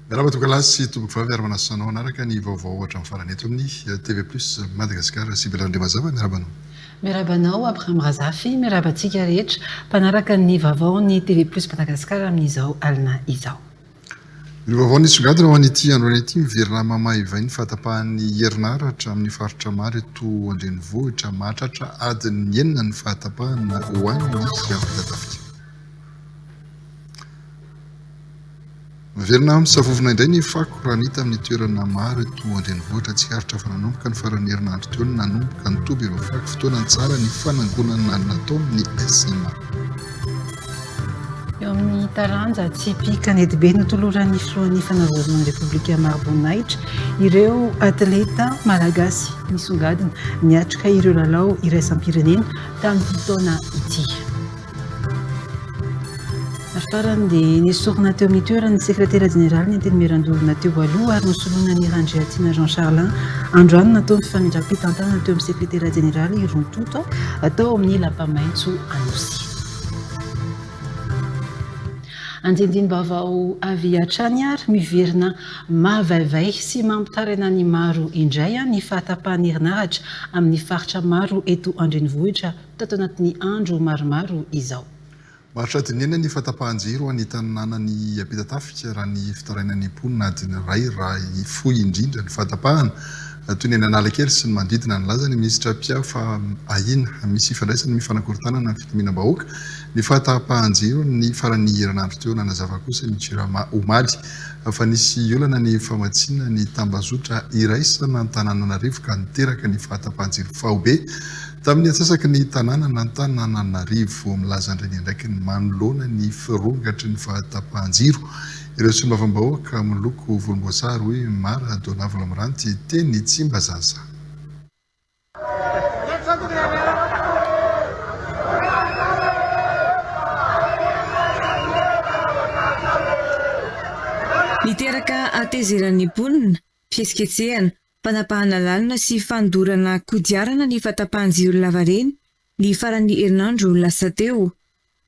Miarahaba tompokolahy sy tompokovavy ary manasa anao hanaraka ny vaovao hatramin'ny farany eto amin'ny TV Plus Madagascar. Sybille Randriamazava, miarahaba anao. Miarahaba anao Abraham Razafy, miarahaba antsika rehetra mpanaraka ny vaovaon'ny TV Plus Madagascar amin'izao alina izao. Ireo vaovao nisongadina ho an'ity androany ity, miverina mamaivay ny fahatapahan'ny herinaratra amin'ny faritra maro eto an-drenivohitra, mahatratra adiny enina ny fahatapahana ho an'ny Ampitatafika. Miverina misavovona indray ny fako raha ny hita amin'ny toerana maro eto an-drenivohitra. Tsikaritra fa nanomboka ny faran'ny herinandro teo no nanomboka nitoby ireo fako. Fotoana tsara ny fanangonana nataon'ny SMA. Eo amin'ny taranja tsipy kanetibe notoloran'ny filohan'ny fanavaozana ny Repoblika mari-boninahitra ireo atleta malagasy nisongadina niatrika ireo lalao iraisam-pirenena tamin'ity taona ity. Ary farany dia nesorina teo amin'ny toerany ny sekretera jeneralin'ny Antenimierandoholona teo aloha ary nosoloina an'i Randriatiana Jean Charlin. Androany natao ny famindram-pitantanana teo amin'ny sekretera jeneraly Rontoto tao amin'ny Lapa Maitso Anosy. Andindinim-baovao avy hatrany ary miverina mahavaivay sy mampitaraina ny maro indray ny fahatapahan'ny herinaratra amin'ny faritra maro eto an-drenivohitra tato anatin'ny andro maromaro izao. Maharitra adiny enina ny fahatapahan-jiro any tanànan'i Ampitatafika raha ny fitarainan'ny mponina adiny iray raha fohy indrindra ny fahatapahana toy ny eny Analakely sy ny manodidina. Nilaza ny minisitra Pia fa ahiana misy ifandraisany ny fanakorontanana ny filaminam-bahoaka ny fahatapahan-jiro ny faran'ny herinandro teo. Nanazava kosa ny Jirama omaly fa nisy olana ny famatsiana ny tambazotra iraisan'Antananarivo ka niteraka ny fahatapahan-jiro faobe Tamin'ny antsasaky ny tanànan'Antananarivo, milaza indray ny andraikiny manoloana ny firongatry ny fahatapahan-jiro ireo solombavambahoaka miloko volomboasary hoy Mara Donna Volamiranty teny Tsimbazaza. Niteraka hatezeran'ny mponina, fihetsiketsehana, Fanapahana lalana sy fandorana kodiarana ny fahatapahan-jiro lavareny ny faran'ny herinandro lasa teo.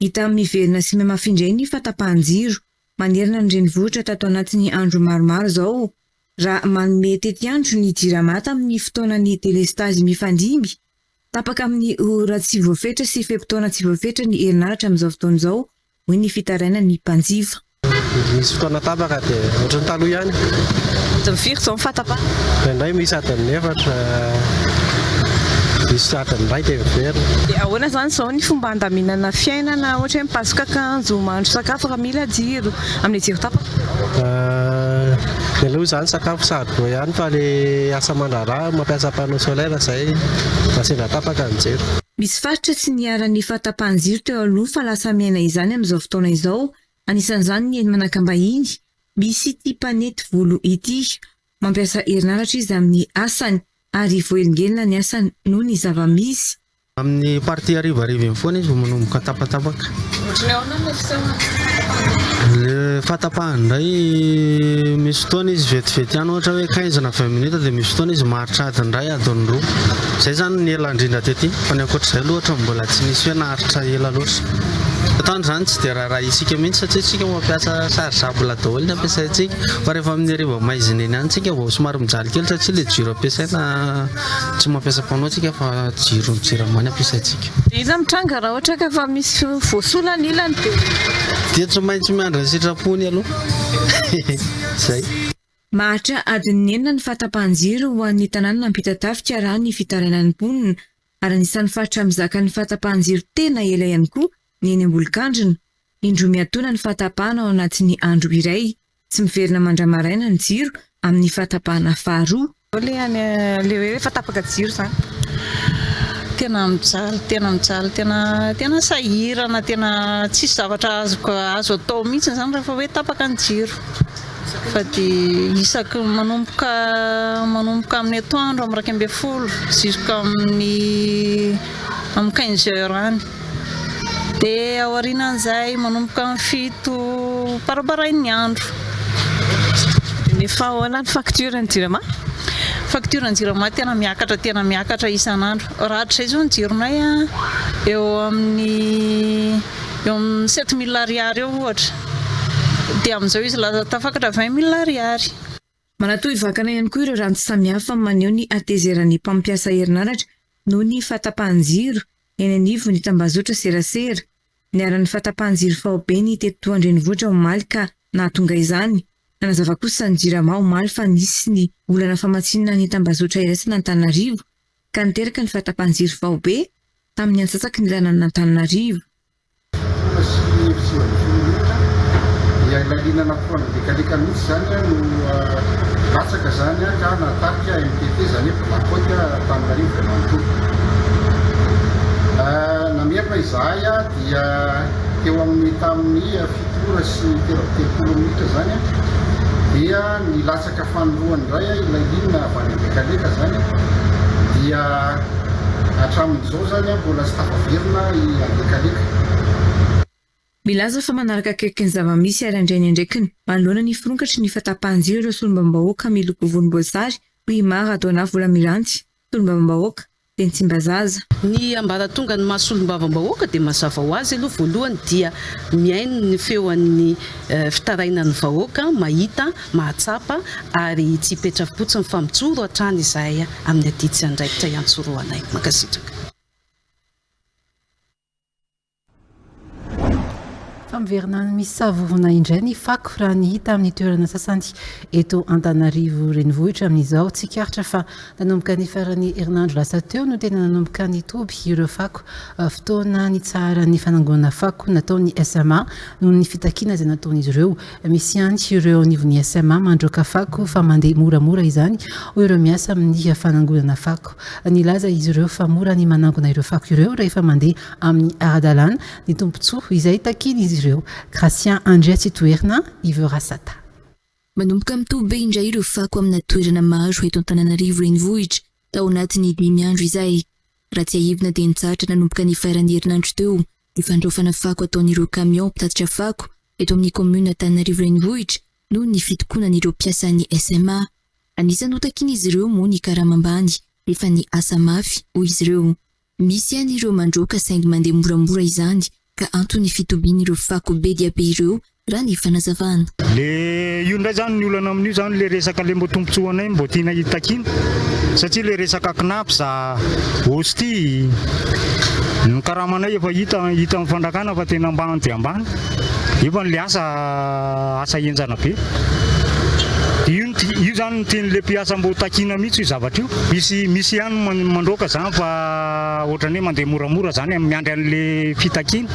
Hita miverina sy mihamafy indray ny fahatapahan-jiro manerana ny renivohitra tato anatin'ny andro maromaro izao raha manome tetiandro ny Jirama tamin'ny fotoanan'ny delestazy mifandimby. Tapaka amin'ny ora tsy voafetra sy fe-potoana tsy voafetra ny herinaratra amin'izao fotoana izao hoy ny fitarainan'ny mpanjifa. Misy fotoana tapaka dia ohatran'ny taloha ihany. Adiny firy izao ny fahatapahana? Indraindray misy adiny efatra, misy adiny iray dia miverina. Dia ahoana izany izao ny fomba handaminana fiainana ohatra hoe mipasoka akanjo, mahandro sakafo raha mila jiro, amin'ilay jiro tapaka? Ny aloha izany sakafo saribao ihany fa ilay asa aman-draharaha mampiasa panneau solaire izay raha sendra tapaka ny jiro. Misy faritra tsy niharan'ny fahatapahan-jiro teo aloha fa lasa miaina izany amin'izao fotoana izao, anisan'izany ny eny Manakambahiny, misy ity mpanety volo ity. Mampiasa herinaratra izy amin'ny asany ary voahelingelina ny asany noho ny zava-misy. Amin'ny partie harivariva iny foana izy vao manomboka tapatapaka. Ohatran'ny ahoana ilay fisehon'ny fahatapahana? Ilay fahatapahana indray misy fotoana izy vetivety ihany ohatra hoe quinze na vingt minutes dia misy fotoana izy maharitra adiny iray, adiny roa. Izay izany ny ela indrindra tety fa ny ankoatr'izay aloha ohatran'ny mbola tsy nisy hoe naharitra ela loatra. Atoandro izany tsy dia raharahiantsika mihitsy satria isika mampiasa chargeable daholo ny ampiasaintsika fa rehefa amin'ny hariva maizina iny ihany isika vao somary mijaly kely satria ilay jiro ampiasaina Tsy mampiasa panneau tsika fa jiro ny jirama ny ampiasaintsika. Dia inona mitranga raha ohatra ka efa misy voasola ny ilany dia. Dia tsy maintsy miandry ny sitrapony aloha. Zay. Maharitra adin'ny enina ny fahatapahan-jiro ho an'ny tanànan'Ampitatafika raha ny fitarainan'ny mponina, ary anisan'ny faritra mizaka ny fahatapahan-jiro tena ela ihany koa ny eny Ambolokandrina. Indroa miatoana ny fahatapahana ao anatin'ny andro iray. Tsy miverina mandra-maraina ny jiro amin'ny fahatapahana faharoa. Le any le hoe rehefa tapaka jiro zany. Tena mijaly, tena mijaly, tena tena sahirana, tena tsisy zavatra azoko azo atao mihitsy zany rehefa hoe tapaka ny jiro. Fa dia isaky ny manomboka manomboka amin'ny atoandro amin'ny 11 jusqu'amin'ny amin'ny quinze heures any. Dia aorianan'izay manomboka amin'ny fito paraparain'ny andro. Nefa ahoana ny facture ny jirama? Facture ny jirama tena miakatra tena miakatra isan'andro. Raha hatrizay izao ny jironay eo amin'ny eo amin'ny sept mille ariary eo ohatra. Dia amin'izao izy lasa tafakatra 20 mille ariary. Manatohy vakana ihany koa ireo ranty samihafa maneho ny hatezeran'ny mpampiasa herinaratra noho ny fahatapahan-jiro eny anivon'ny tambazotra serasera. Niharan'ny fahatapahan-jiro faobe ny teto an-drenivohitra omaly ka nahatonga izany. Nanazava kosa ny Jirama omaly fa nisy ny olana famatsiana ny tambazotra iraisana Antananarivo ka niteraka ny fahatapahan-jiro faobe tamin'ny antsasaky ny lanan'Antananarivo. 97 minitra dia ilay liana natoa nandekaleka mihitsy izany no latsaka izany ka nahatarika MTT izany hoe blackout Antananarivo iray manontolo. Namerina izahay dia teo amin'ny tamin'ny 7:33 minitra izany dia nilatsaka fanindroany indray ilay ligne avy any Andekaleka izany dia hatramin'izao izany mbola tsy tafaverina i Andekaleka. Milaza fa manaraka akaiky ny zava-misy ary handray ny andraikiny manoloana ny fironkatry ny fahatapahan-jiro ireo solombavambahoaka miloko volomboasary, hoy i Mara Donna Volamiranty, solombavambahoaka, teny Tsimbazaza. Ny ambaratongan'ny maha solombavambahoaka dia mazava ho azy aloha voalohany dia mihaino ny feon'ny fitarainan'ny vahoaka, mahita, mahatsapa ary tsy hipetra-potsiny fa mijoro hatrany izahay amin'ny adidy sy andraikitra iantsorohanay. Mankasitraka. Fa miverina any misavovona indray ny fako raha ny hita amin'ny toerana sasany eto Antananarivo renivohitra amin'izao. Tsikaritra fa nanomboka ny faran'ny herinandro lasa teo no tena nanomboka nitoby ireo fako. Fotoana nitsaharan'ny fanangonana fako nataon'ny SMA noho ny fitakiana izay nataon'izy ireo. Misy ihany ireo anivon'ny SMA mandroaka fako fa mandeha moramora izany hoy ireo miasa amin'ny fanangonana fako. Nilaza izy ireo fa mora ny manangona ireo fako ireo rehefa mandeha amin'ny ara-dalàna ny tombontsoa izay takian'izy ireo. Gratien Andriatsitoherina, Yves Rasata. Manomboka mitoby be indray ireo fako amina toerana maro eto Antananarivo renivohitra tao anatin'ny dimy andro izay. Raha tsiahivina dia nitsahatra nanomboka ny faran'ny herinandro teo ny fandraofana fako ataon'ireo camion mpitatitra fako eto amin'ny kaominina Antananarivo renivohitra noho ny fitokonan'ireo mpiasan'ny SMA. Anisan'ny notakian'izy ireo moa ny karama ambany nefa ny asa mafy, hoy izy ireo. Misy ihany ireo mandroaka saingy mandeha moramora izany ka anton'ny fitobian'ireo fako be dia be ireo raha ny fanazavana. Le io ndray zany ny olana amin'io zany le resaka le mbo tombotsoanay mbo tiana hitakiana satria le resaka cnaps osty ny karamanay efa hita hita amin'ny fanjakana fa tena ambany dia ambany efa le asa asa henjana be io io zany no tian'le mpiasa mbo takiana mihitsy io zavatra io misy misy ihany mandroaka zany fa ohatran'ny hoe mandeha moramora zany miandry an'le fitakiana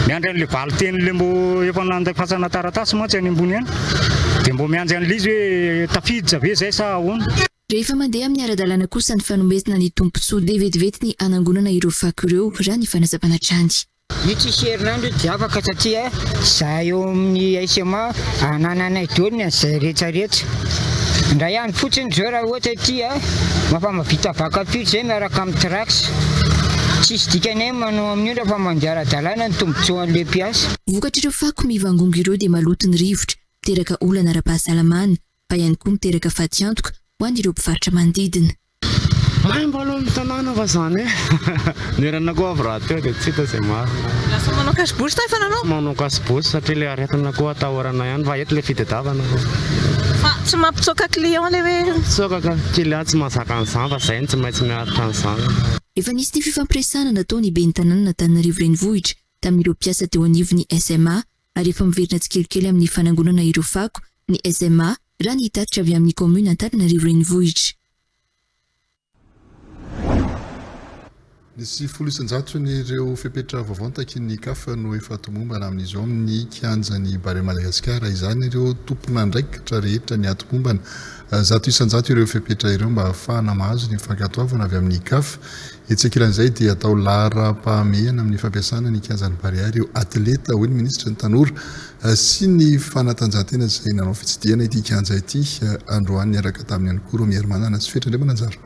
miandry an'le valin-teny le mbo efa nandefasana taratasy mantsy any ambony any dia mbo miandry an'le izy hoe tafiditra ve zay sa ahoana. Rehefa mandeha amin'ny ara-dalàna kosa ny fanomezana ny tombontsoa dia vetivety ny hanangonana ireo fako ireo raha ny fanazavana hatrany. Io tsisy herinandro io dia afaka satria zahay eo amin'ny SMA anananay daholo ny an'izay rehetra rehetra. Indray andro fotsiny izao raha ohatra ity mafa mahavita vacatures zay miaraka amin'ny trax. Tsisy dikany ay manao amin'io raha fa mandeha ara-dalàna ny tombotsoan'le mpiasa. Vokatr'ireo fako mivangongo ireo dia maloto ny rivotra, miteraka olana ara-pahasalamana, fa ihany koa miteraka fatiantoka ho an'ireo mpivarotra manodidina. Maimbo aloha ny tanàna fa zany e! Ny erana koa avy rahateo dia tsy hita izay marina. Lasa manao cache bouche sa efa nanao? Tsy manao cache bouche satria ilay aretina koa atahorana ihany fa eto ilay fitadiavana. Fa tsy mampitsoaka client ilay hoe. Mampitsoaka ka, client tsy mahazaka an'izany fa izay no tsy maintsy miaritra an'izany. Efa nisy ny fifampiresahana nataon'ny ben'ny tanànan'Antananarivo Renivohitra tamin'ireo mpiasa teo anivon'ny SMA ary efa miverina tsikelikely amin'ny fanangonana ireo fako ny SMA raha ny tatitra avy amin'ny kaominina Antananarivo Renivohitra. Ny 90 isan-jaton'ireo fepetra vaovao takian'ny Caf no efa tomombana amin'izao amin'ny kianjan'i Barea Madagasikara. Izany ireo tompon'andraikitra rehetra ny hatomombana 100% ireo fepetra ireo mba hahafahana mahazo ny fankatoavana avy amin'ny Caf. Etsy ankilan'izay dia atao laharam-pahamehana amin'ny fampiasana ny kianjan'i Barea ireo atleta, hoy ny minisitry ny Tanora sy ny fanatanjahantena izay nanao fitsidihana ity kianja ity androany niaraka taminy ihany koa Romiarimanana sy Fetra Andriamananjara.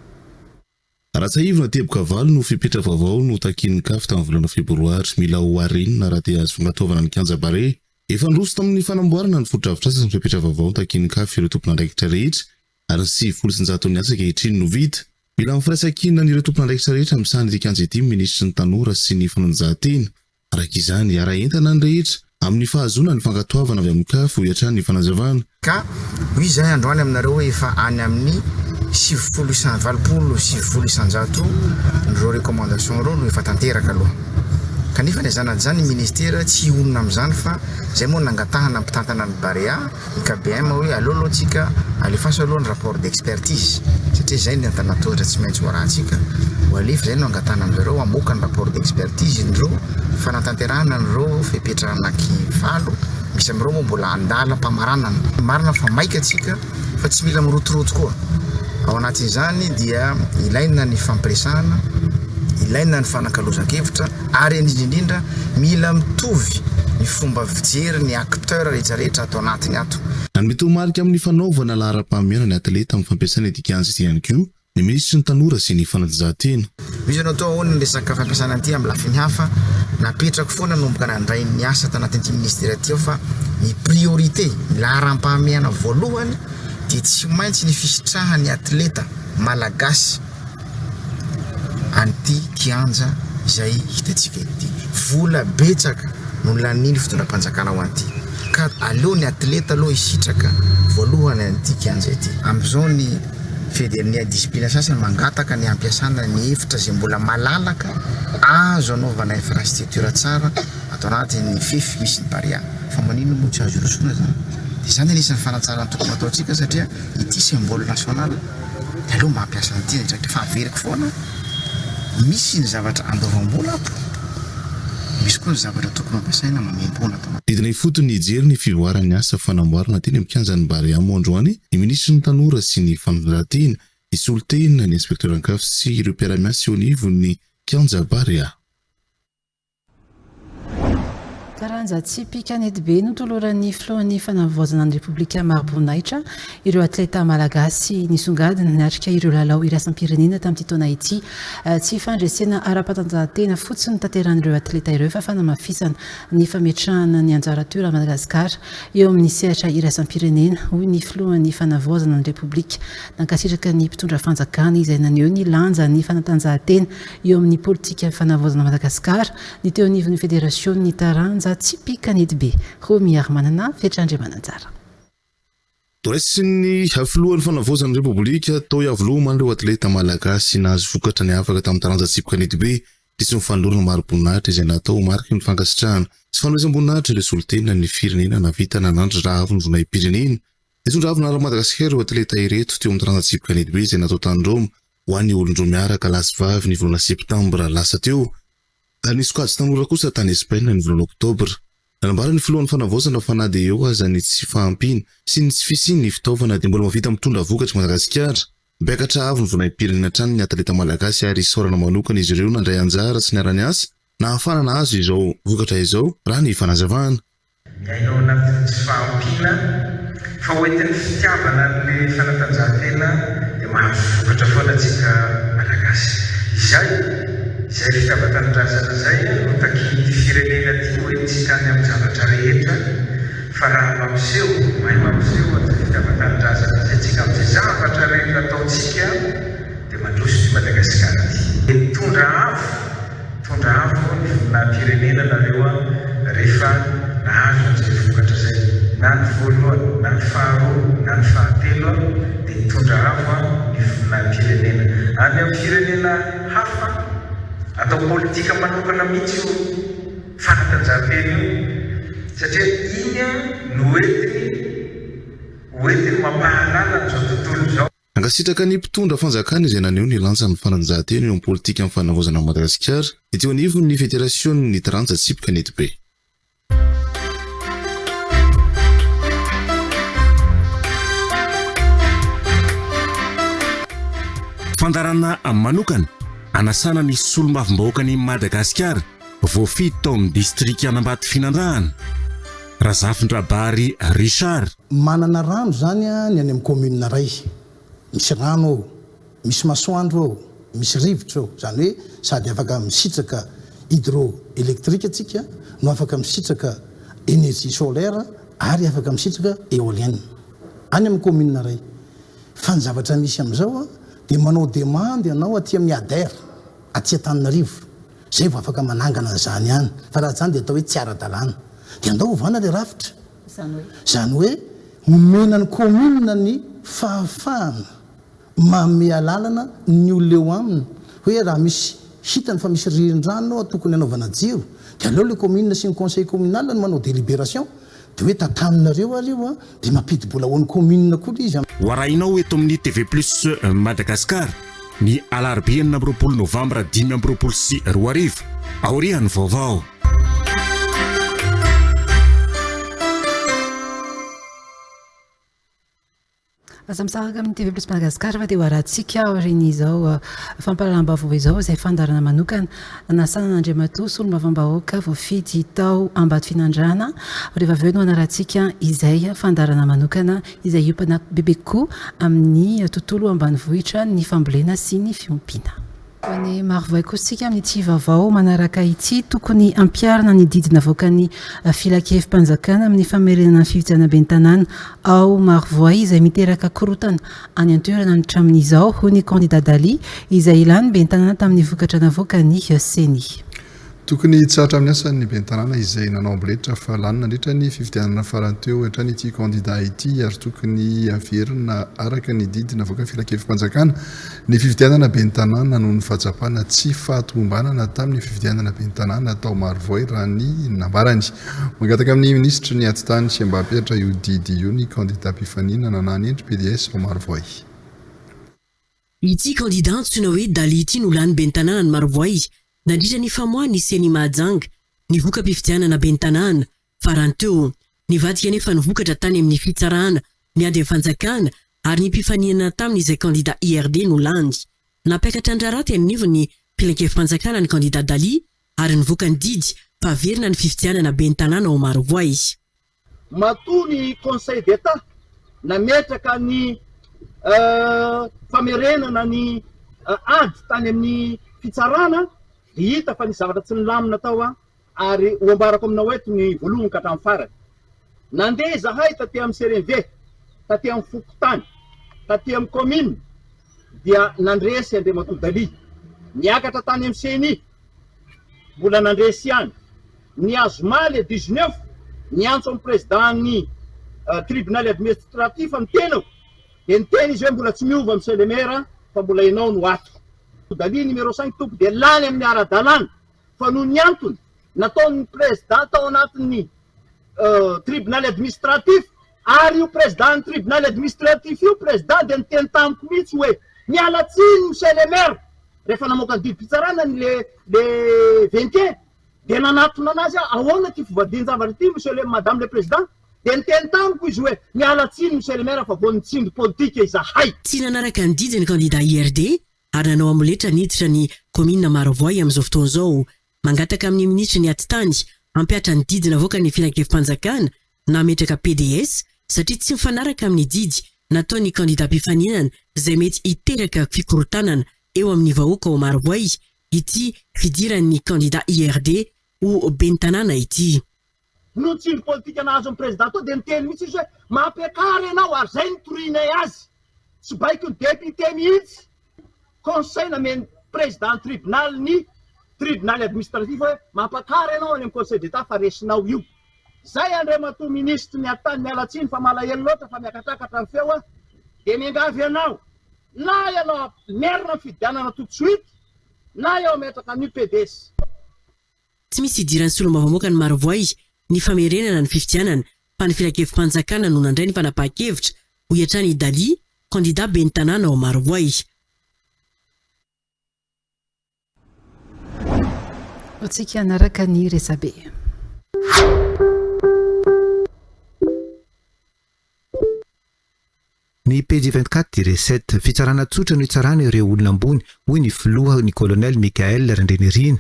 Raha tsiahivina, teboka valo no fepetra vaovao notakian'ny Caf tamin'ny volana febroary. Mila ho harenina raha te hahazo fankatoavana ny kianja Barea. Efa niroso tamin'ny fanamboarana ny fotodrafitrasa sy ny fepetra vaovao notakian'ny Caf ireo tompon'andraikitra rehetra ary ny 90 ny asa ankehitriny no vita. Mila ny firaisankinan'ireo tompon'andraikitra rehetra misahana ity kianja ity ny minisitry ny Tanora sy ny Fanatanjahantena. Araka izany, hiara-hientana ny rehetra. amin'ny fahazoana ny fankatoavana avy amin'ny Caf, hoy hatrany ny fanazavana. Ka hoy izahay androany aminareo hoe efa any amin'ny 90 isan 80 90% ireo recommandation ireo no efa tanteraka aloha. Kanefa ny azan'izany ny ministera tsy hionona amin'izany fa izay moa no nangatahana ny mpitantana ny Barea, ny KBM hoe aleo aloha tsika alefaso aloha ny rapport d'expertise satria izay ny antanatohatra tsy maintsy ho arahantsika ho alefa izay no angatahana aminjareo hamoaka ny rapport d'expertise ndreo fanatanterahana an'ireo fepetra anaky valo misy amin'ireo moa mbola andalam-pamaranana marina fa maika tsika fa tsy mila mirotoroto koa ao anatin'izany dia ilaina ny fampiresahana ilaina ny fanakalozan-kevitra ary indrindra indrindra mila mitovy ny fomba fijery ny acteur rehetra rehetra ato anatiny ato. Nanome toromarika amin'ny fanaovana laharam-pahamehana ny atleta amin'ny fampiasana ity kianja ity ihany koa ny minisitry ny tanora sy ny fanatanjahantena. Misy anao toa ahoana ny resaka fampiasana an'ity amin'ny lafiny hafa? Napetrako foana nanomboka nandray ny asa tanatin'ity ministera ity aho fa ny priorité, ny laharam-pahamehana voalohany dia tsy maintsy ny fisitrahan'ny atleta malagasy an'ity kianja izay hitantsika ity. Vola betsaka no lanian'ny fitondram-panjakana ho an'ity ka aleo ny atleta aloha hisitraka voalohany an'ity kianja ity. Amin'izao ny federnia discipline sasany mangataka ny hampiasana ny efitra izay mbola malalaka azo anaovana infrastructure tsara ato anatin'ny fefy misy ny Barea. Fa maninona moa tsy azo irosoana izany? Dia izany anisan'ny fanatsarana tokony hataontsika satria ity symbole national. Dia aleo mba hampiasa an'ity indraindray fa averiko foana, misy ny zavatra andoavam-bola ato, misy koa ny zavatra tokony hampiasaina mamem-poana ato. Nidina ifotony nijery ny fivoaran'ny asa fanamboarana teny amin'ny kianjan'ny Barea moa androany ny minisitry ny Tanora sy ny Fanatanjahantena, nisolo tena ny inspektera Ankafy sy ireo mpiara-miasa eo anivon'ny kianja Barea. Taranja tsipy kanetibe notoloran'ny filohan'ny fanavaozana ny Repoblika mari-boninahitra ireo atleta malagasy nisongadina niatrika ireo lalao iraisam-pirenena tamin'ity taona ity. Tsy fandresena ara-patanjahantena fotsiny tanterahan'ireo atleta ireo fa fanamafisana ny fametrahana ny anjara toeran'i Madagasikara eo amin'ny sehatra iraisam-pirenena, hoy ny filohan'ny fanavaozana ny Repoblika. Nankasitraka ny mpitondra fanjakana izay naneho ny lanjan'ny fanatanjahantena eo amin'ny politikan'ny fanavaozana Madagasikara Ny teo anivon'ny federasionin'ny taranja tsipy kanetibe, Romy Harimanana Fetra Andriamananjara. Noraisin'ny filohan'ny fanavaozan'ny Repoblika tao Iavoloha omaly ireo atleta malagasy nahazo vokatra niavaka tamin'ny taranja tsipy kanetibe. Nisy ny fanolorana mari-boninahitra izay natao ho mariky ny fankasitrahana sy fanomezam-boninahitra ireo solontenan'ny firenena nahavita nanandritra avo ny voninahi-pirenena. Nitondra avo ny Madagasikara ireo atleta ireto teo amin'ny taranja tsipy kanetibe izay natao tany Roma ho an'ny olon-droa miaraka lahy sy vavy ny volana septambra lasa teo. Ary ny sokajy tanora kosa tany Espaina ny volana oktobra. Nanambara ny filohan'ny fanavaozana fa na dia eo aza ny tsy fahampiana sy ny tsy fisian'ny fitaovana dia mbola mahavita mitondra vokatra i Madagasikara. Miakatra avo ny vonahim-pirenena hatrany ny atleta malagasy ary isaorana manokana izy ireo nandray anjara sy niara-niasa nahafahana nahazo izao vokatra izao raha ny fanazavana. Miaina ao anatin'ny tsy fahampiana fa ho entin'ny fitiavana an'ilay fanatanjahantena dia mahazo vokatra foana tsika Malagasy. Izay, izay fitiavan-tanindrazana izay no takian'ity firenena ity ho entintsika any amin'ny zavatra rehetra fa raha mampiseho, mahay mampiseho an'izay fitiavan-tanindrazana izay tsika amin'izay zavatra rehetra ataontsika dia mandroso ity Madagasikara ity. Mitondra avo. Mitondra avo ny voninahi-pirenena nareo an rehefa nahazo an'izay vokatra izay. Na ny voalohany, na ny faharoa, na ny fahatelo an, dia nitondra avo an ny voninahi-pirenena. Any amin'ny firenena hafa, atao politika manokana mihitsy io fanatanjahantena io, satria iny an no entiny ho entiny mampahalala an'izao tontolo izao. Nankasitraka ny mpitondra fanjakana izay naneho ny lanjan'ny fanatanjahantena eo amin'ny politikan'ny fanavaozana an'i Madagasikara ny teo anivon'ny federasionin'ny taranja tsipy kanetibe. Fandaharana manokana anasana ny solombavambahoakan'i Madagasikara voafidy tao amin'ny distrikan'Ambatofinandrahana, Razafindrabary Richard. Manana rano izany ny any amin'ny commune iray. Misy rano ao, misy masoandro ao, misy rivotra ao. Izany hoe sady afaka misitraka hydro électrique tsika no afaka misitraka énergie solaire ary afaka misitraka éolienne. Any amin'ny commune iray. Fa ny zavatra misy amin'izao dia manao demande ianao aty amin'ny ADER, aty Antananarivo. Zay vao afaka manangana an'izany any. Fa raha tsy izany dia atao hoe tsy ara-dalàna. Dia andao ovana ilay rafitra. Izany hoe omena ny commune ny fahafahana manome alalana ny olona eo aminy hoe raha misy hitany fa misy ririndrano ao tokony hanaovana jiro dia aleo ilay commune sy ny conseil communal no manao délibération dia hoe tantaninareo ary io an, dia mampidi-bola ho an'ny commune koa ilay izy. Ho arahinao eto amin'ny TV Plus Madagascar ny alarobia 26 novambra 2025 aorian'ny vaovao. Aza misaraka amin'ny TV Plus Madagascar fa dia ho arahantsika aorian'izao fampahalalam-baovao izao izay fandaharana manokana nanasana an'Andriamatoa Solombavambahoaka voafidy tao Ambatofinandrahana. Rehefa avy eo no hanarahantsika izay fandaharana manokana izay hiompana bebe kokoa amin'ny tontolo ambanivohitra, ny fambolena sy ny fiompiana. Ho an'i Marovoay kosa isika amin'ity vaovao manaraka ity, tokony hampiharina ny didy navoakan'ny Filankevi-panjakana amin'ny famerenana ny fifidianana ben'ny tanàna ao Marovoay izay miteraka korontana any an-toerana hatramin'izao, hoy ny kandida Dali izay lany ben'ny tanàna tamin'ny vokatra navoakan'ny Ceni. Tokony hitsahatra amin'ny asany ny ben'ny tanàna izay nanao amboletra fa lany nandritra ny fifidianana farany teo hatrany ity kandida ity ary tokony haverina araka ny didy navoakan'ny filankevi-panjakana ny fifidianana ben'ny tanàna noho ny fahatsapana tsy fahatomombanana tamin'ny fifidianana ben'ny tanàna tao Marovoay raha ny nambarany. Mangataka amin'ny minisitry ny atitany mba hampihatra io didy io ny kandida mpifaninana na ny endri pds ao Marovoay. Ity kandida antsoina hoe Dali ity no lany ben'ny tanànan'i Marovoay nandritra ny famoahan'ny Ceni Mahajanga ny voka-pifidianana ben'ny tanàna farany teo. Nivadika anefa ny vokatra tany amin'ny fitsarana miady amin'ny fanjakana ary ny mpifaninana taminy izay kandida IRD no lany. Nampiakatra ny raharaha teny anivon'ny filankevi-panjakana ny kandida Dali ary nivoaka ny didy fa haverina ny fifidianana ben'ny tanàna ao Marovoay. Matoa ny Conseil d'Etat nametraka ny famerenana ny ady tany amin'ny fitsarana dia hita fa nisy zavatra tsy nilamina tao ary ho ambarako aminao eto ny voalohany ka hatramin'ny farany. Nandeha izahay taty amin'ny CRNV, taty amin'ny fokontany, taty amin'ny commune dia nandresy Andriamatoa Dali. Niakatra tany amin'ny ceni, mbola nandresy ihany. Ny azoma le 19, niantso an'ny président-n'ny tribunal administratif ny tenako, dia niteny izy hoe mbola tsy miova monsieur le maire fa mbola ianao no ato. Dali numéro 5 tompoko dia lany amin'ny ara-dalàna fa noho ny antony nataon'ny président tao anatin'ny tribunal administratif ary io président-n'ny tribunal administratif io président dia niteny tamiko mihitsy hoe miala tsiny monsieur le maire rehefa namoaka ny didim-pitsarana ny le le 21 Dia nanatona anazy aho, ahoana ity fivadian-javatra ity monsieur le madame le président? Dia niteny tamiko izy hoe, miala tsiny monsieur le maire fa vao nitsindry politika izahay. Tsy nanaraka ny didy ny kandida IRD ary nanao amoletra niditra ny kaominina Marovoay amin'izao fotoana izao. Mangataka amin'ny minisitry ny Atitany hampihatra ny didy navoakan'ny filankevi-panjakana na hametraka pds satria tsy mifanaraka amin'ny didy nataon'ny kandida mpifaninana izay mety hiteraka fikorontanana eo amin'ny vahoaka ao Marovoay ity fidiran'ny kandida IRD ho ben'ny tanàna ity. Noho ny tsindry politika nahazo ny président teo dia niteny mihitsy izy hoe mampiakara ianao ary izay no torianay azy. Tsy baikon'ny député mihitsy. Conseil namen'ny président ny tribunal ny tribunal administratif hoe mampakara ianao any amin'ny conseil d'Etat fa resinao io. Zay Andriamatoa Minisitry ny Atitany miala tsiny fa malahelo loatra fa miakatrakatra ny feo aho dia miangavy anao na ianao hamerina ny fifidianana tout de suite na eo hametraka ny pds. Tsy misy idiran'ny solombavambahoakan'i Marovoay ny famerenana ny fifidianana fa ny filankevi-panjakana no nandray ny fanapahan-kevitra, hoy hatrany i Dali, kandida ben'ny tanàna ao Marovoay. Antsika hanaraka ny resabe. Ny pejy 24 tiret 7. Fitsarana tsotra no hitsarana ireo olona ambony, hoy ny filoha ny kolonely Michael Randrianirina,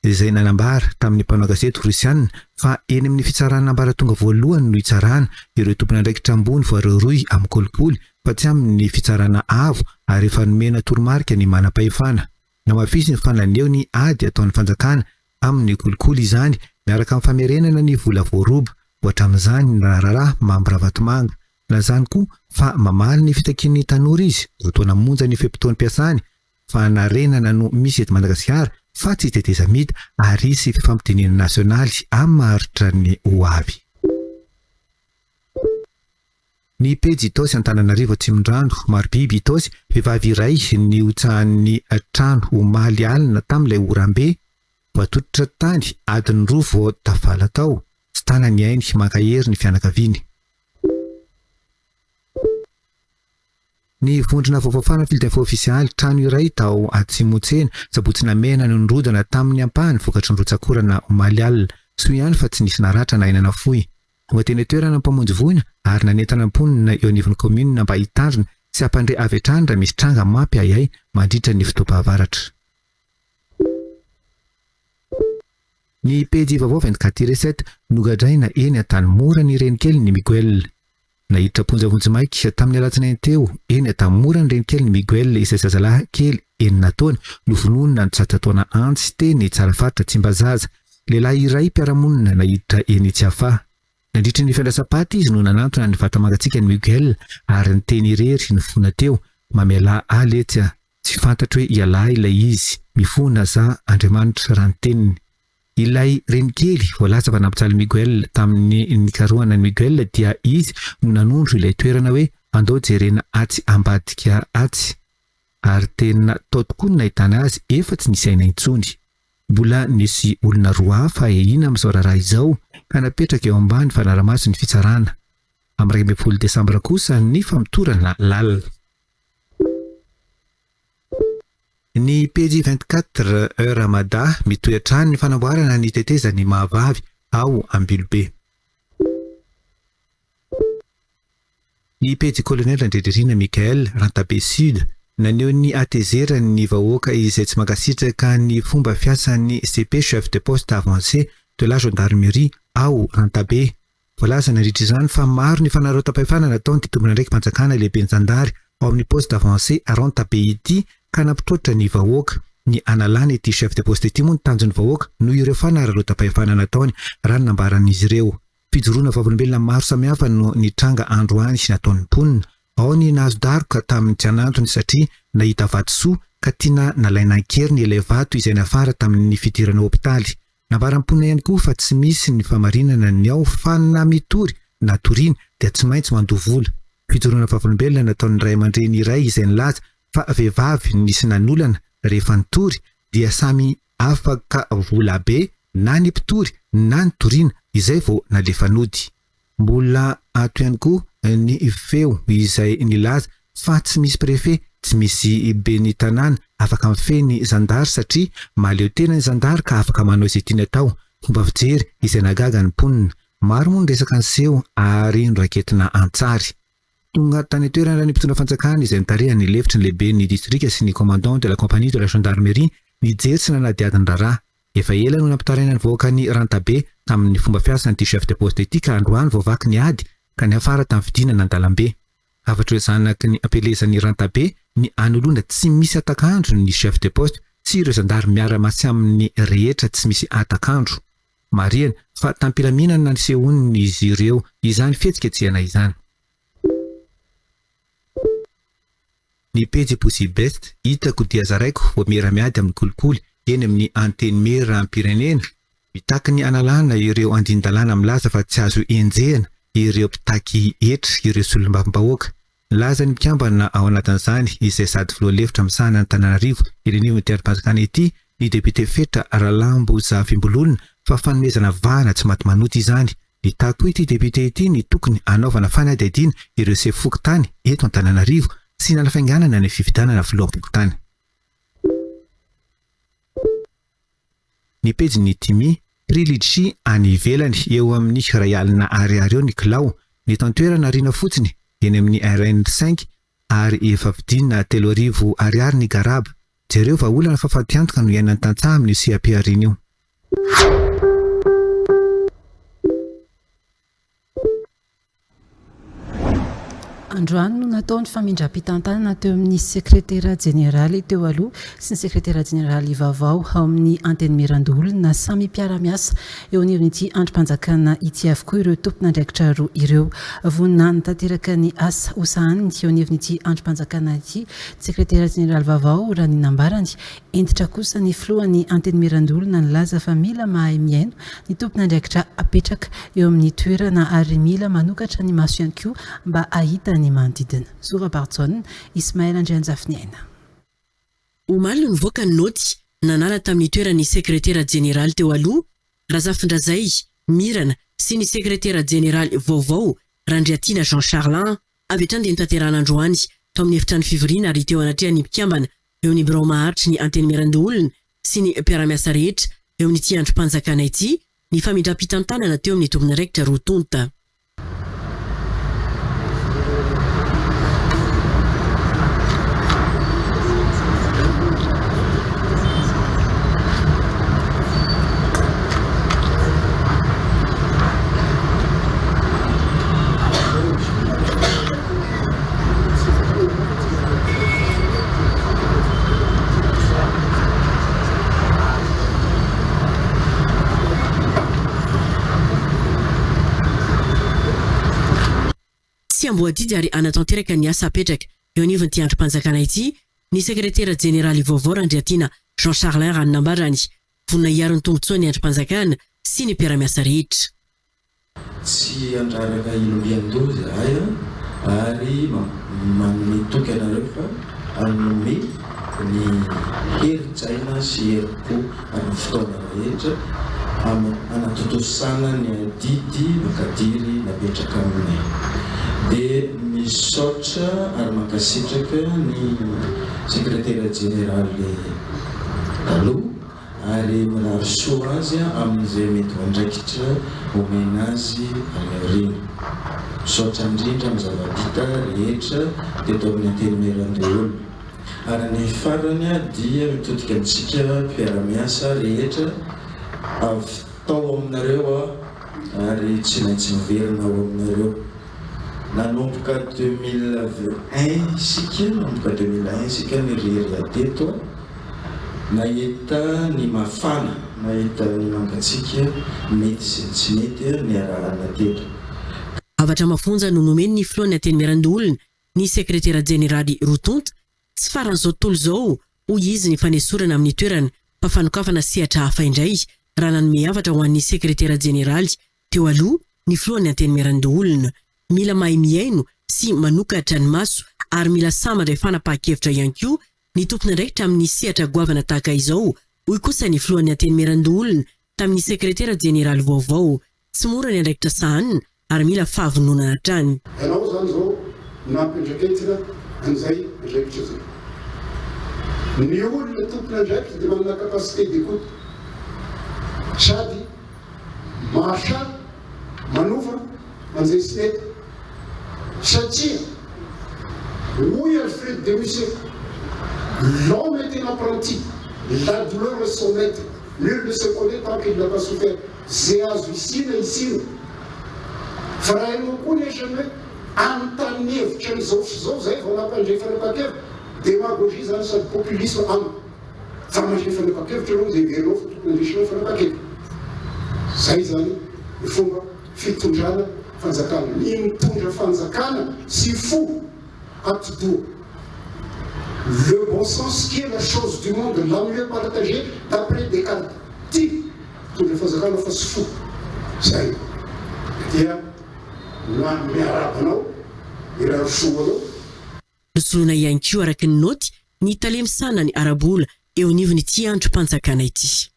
izay nanambara tamin'ny mpanao gazety Rosiana fa eny amin'ny fitsarana ambaratonga voalohany no hitsarana ireo tompon'andraikitra ambony voarohirohy amin'ny kolikoly fa tsy amin'ny fitsarana avo ary efa nomena toromarika ny manam-pahefana. Namafisiny fa naneho ny ady ataon'ny fanjakana amin'ny kolikoly izany miaraka amin'ny famerenana ny vola voaroba, ohatra amin'izany ny raharaha Mamy Ravatomanga. Nilazany koa fa mamaly ny fitakian'ny tanora izy, roa taona monja ny fe-potoam-piasany, fanarenana no misy eto Madagasikara. fa tsy tetezamita ary hisy fifampidinihana nasionaly amin'ny maharitra ny ho avy. Ny pejy Itaosy Antananarivo Atsimondrano, Marobiby Itaosy, vehivavy iray nihotsahan'ny trano omaly alina tamin'ilay oram-be, voatototra tany adiny roa vao tafala tao, tsy tana ny ainy, mankahery ny fianakaviany. Ny vondrona vaovao farany Fil d'info ofisialy, trano iray tao Atsimotsena, Sabotsy Namehana no nirodana tamin'ny ampahany vokatry ny rotsak'orana omaly alina. Soa ihany fa tsy nisy naratra na aina nafoy. Tonga teny an-toerana ny mpamonjy voina ary nanentana ny mponina eo anivon'ny kaominina mba hitandrina sy hampandre avy hatrany raha misy tranga mampiahiahy mandritra ny fotoam-pahavaratra. Ny pejy vaovao 24 sept, Nogadraina eny Antanimora ny renikelin'i Miguel. Naiditra am-ponja vonjimaika tamin'ny alatsinainy teo eny Antanimora ny renikelin'i Miguel izay zazalahy kely enina taona novonoina nitsatsa-taona antsy teny Tsarafaritra Tsimbazaza. Lehilahy iray mpiara-monina naiditra eny Tsiafahy. Nandritry ny fiandrasam-paty izy no nanantona ny vata-mangatsiakan'i Miguel ary niteny irery nifona teo, Mamelà ahy letsy a! Tsy fantatro hoe ialahy ilay izy, mifona za Andriamanitra raha ny teniny. Ilay renikely voalaza fa nampijaly Miguel tamin'ny nikarohana an'i Miguel dia izy no nanondro ilay toerana hoe andao jerena atsy ambadika atsy. Ary tena tao tokoa no nahitana azy efa tsy nisy aina intsony. Mbola nisy olona roa hafa ahiahiana amin'izao raharaha izao ka napetraka eo ambany fanaramason'ny fitsarana. Amin'ny 11 desambra kosa ny famotorana lalina. Ny pejy 24 heures Mada, mitohy hatrany ny fanamboarana ny tetezan'i Mahavavy ao Ambilobe. Ny pejy Colonel Randrianirina Michaël, Rantabe Sud, naneho ny hatezerany ny vahoaka izay tsy mankasitraka ny fomba fiasan'ny CP Chef de Poste Avancé de la Gendarmerie ao Rantabe. Voalaza nandritra izany fa maro ny fanararaotam-pahefana nataon'ity tompon'andraiki-panjakana lehiben'ny zandary ao amin'ny Poste Avancé Rantabe ity ka nampitroatra ny vahoaka. Ny hanalana ity Chef de Poste ity moa no tanjon'ny vahoaka noho ireo fanararaotam-pahefana nataony raha ny nambaran'izy ireo. Fijoroana vavolombelona maro samihafa no nitranga androany sy nataon'ny mponina. Ao ny nahazo daroka tamin'ny tsy an'antony satria nahita vatosoa ka tiana nalaina an-keriny ilay vato izay niafara tamin'ny fidirana hopitaly. Nambaran'ny mponina ihany koa fa tsy misy ny famarinana ny ao fa na mitory na toriana dia tsy maintsy mandoa vola. Fijoroana vavolombelona nataon'ny ray aman-dreny iray izay nilaza fa vehivavy nisy nanolana rehefa nitory dia samy Afaka vola be na ny mpitory na ny toriana izay vao nalefa nody. Mbola ato ihany koa ny feo izay nilaza fa tsy misy préfet, tsy misy ben'ny tanàna afaka mifehy ny zandary satria mahaleo tena ny zandary ka afaka manao izay tiany atao. Fomba fijery izay nahagaga ny mponina. Maro moa ny resaka niseho ary noraiketina an-tsary. Tonga tany an-toerana ny mpitondra fanjakana izay notarihan'ny lefitry ny lehiben'ny distrika sy ny commandant de la compagnie de la gendarmerie nijery sy nanadihady ny raharaha. Efa ela no nampitaraina ny vahoakan'i Rantabe tamin'ny fomba fiasan'ity chef de poste ity ka androany vao vaky ny ady ka niafara tamin'ny fidinana an-dalambe. Hafatr'ireo zanaky ny ampielezan'i Rantabe ny hanoloana tsy misy hatak'andro ny chef de poste sy ireo zandary miara-masy aminy rehetra tsy misy hatak'andro. Marihana fa tam-pilaminana nisehoan'izy ireo izany fihetsiketsehana izany. Ny pejy Pussy Best hitako dia zaraiko vao miera-miady amin'ny kolikoly eny amin'ny Antenimierampirenena, mitaky ny hanalana ireo andinin-dalàna milaza fa tsy azo enjehina ireo mpitaky hetra ireo solombavambahoaka. Nilaza ny mpikambana ao anatin'izany, izay sady filoha lefitra misahana an'Antananarivo eny anivon'ity andrim-panjakana ity, ny depiote Fetra Ralambo Zafimbololona fa fanomezana vahana tsy maty manota izany. Nitaky koa ity depiote ity ny tokony hanaovana fanadihadiana ireo sefo fokontany eto Antananarivo sy nanafainganana ny fifidianana filoham-pokontany. Ny pejin'ny Timi, Prix litchi any ivelany eo amin'ny iray alina ariary eo ny kilao, ny eto an-toerana ariana fotsiny eny amin'ny RN cinq ary efa vidiana 3000 ariary ny garaba. Jereo vahaolana fa fatiantoka no iainan'ny tantsaha amin'io seha-pihariana io. Androany no natao ny famindram-pitantanana teo amin'ny sekretera jeneraly teo aloha sy ny sekretera jeneraly vaovao ao amin'ny Antenimierandoholona. Samy mpiara-miasa eo anivon'ity andrim-panjakana ity avokoa ireo tompon'andraikitra roa ireo. Vonona hanatanteraka ny asa hosahaniny eo anivon'ity andrim-panjakana ity ny sekretera jeneraly vaovao raha ny nambarany. Hentitra kosa ny filohan'ny Antenimierandoholona nilaza fa mila mahay mihaino ny tompon'andraikitra apetraka eo amin'ny toerana ary mila manokatra ny maso ihany koa mba hahita ny manodidina. Zo Rabarijaona, Ismaël Andrianjafiniaina. Omaly no nivoaka ny naoty nanala tamin'ny toeran'ny sekretera jeneraly teo aloha, Razafindrazay Mirana sy ny sekretera jeneraly vaovao, Randriatiana Jean Charlin. Avy hatrany dia notanterahana androany tao amin'ny efitrano fivoriana ary teo anatrehan'ny mpikambana eo amin'ny birao maharitry ny Antenimierandoholona sy ny mpiara-miasa rehetra eo amin'ity andrim-panjakana ity ny famindram-pitantanana teo amin'ny tompon'andraikitra roa tonta. Tsy amboadidy ary hanatanteraka ny asa apetraka eo anivon'ity andrim-panjakana ity ny sekretera jeneraly vaovao Randriatiana Jean Charlin raha ny nambarany. Vonona hiaro ny tombontsoan'ny andrim-panjakana sy ny mpiara-miasa rehetra. Tsy handraraka ilo mpiandoha izahay ary manome toky anareo fa hanome ny herin-tsaina sy herim-po ary ny fotoana rehetra hanatontosana ny adidy makadiry napetraka aminay. Dia misaotra ary mankasitraka ny Sekretera Jeneraly taloha. ary mirary soa azy amin'izay mety ho andraikitra omena azy any aoriana. Misaotra indrindra amin'ny zava-bita rehetra teto amin'ny Antenimierandoholona. Ary ny farany dia mitodika amintsika mpiara-miasa rehetra, avy tao aminareo aho ary tsy maintsy miverina ao aminareo. Nanomboka 2001 isika, nanomboka 2001 isika nirehareha teto, nahita ny mafana, nahita ny mangatsiaka, nety sy ny tsy nety niarahana teto. Hafatra mafonja no nomen'ny filohan'ny Antenimierandoholona, ny sekretera jeneraly roa tonta, Tsy faran'izao tontolo izao, hoy izy, ny fanesorana amin'ny toerana fa fanokafana sehatra hafa indray raha nanome hafatra ho an'ny sekretera jeneraly teo aloha ny filohan'ny Antenimierandoholona. Mila mahay mihaino sy manokatra ny maso ary mila sahy mandray fanapahan-kevitra ihany koa ny tompon'andraikitra amin'ny sehatra goavana tahaka izao, hoy kosa ny filohan'ny Antenimierandoholona tamin'ny sekretera jeneraly vaovao. Tsy mora ny andraikitra sahanina ary mila fahavononana hatrany. Ianao izany izao nampiandraiketina an'izay andraikitra izay. Ny olona tompon'andraikitra dia manana capacité d'écoute sady mahasahy manova an'izay tsy mety satria hoy Alfred de Musset, L'homme est un apprenti, la douleur est son maître, nul ne se connaît tant qu'il n'a pas souffert. Ze azo isiana isiana. Fa raha ianao koa nefa ny hoe anontany ny hevitra an'izao sy izao zay vao nampandre fanapahan-kevitra, demagogie zany sady populisme amiko. Fa mandre fanapahan-kevitra ianao dia heverinao fa tokony handresinao fanapahan-kevitra. Zay zany ny fomba fitondrana fanjakana. Ny mitondra fanjakana sy fo atidoha. Le bon sens qui est la chose du monde la mieux partagée d'après Descartes. Ty. Mitondra fanjakana fa tsy fo. Zay dia na miarahaba anao, mirary soa ho anao. Nosoloina ihany koa araka ny naoty ny tale misahana ny ara-bola eo anivon'ity andrim-panjakana ity.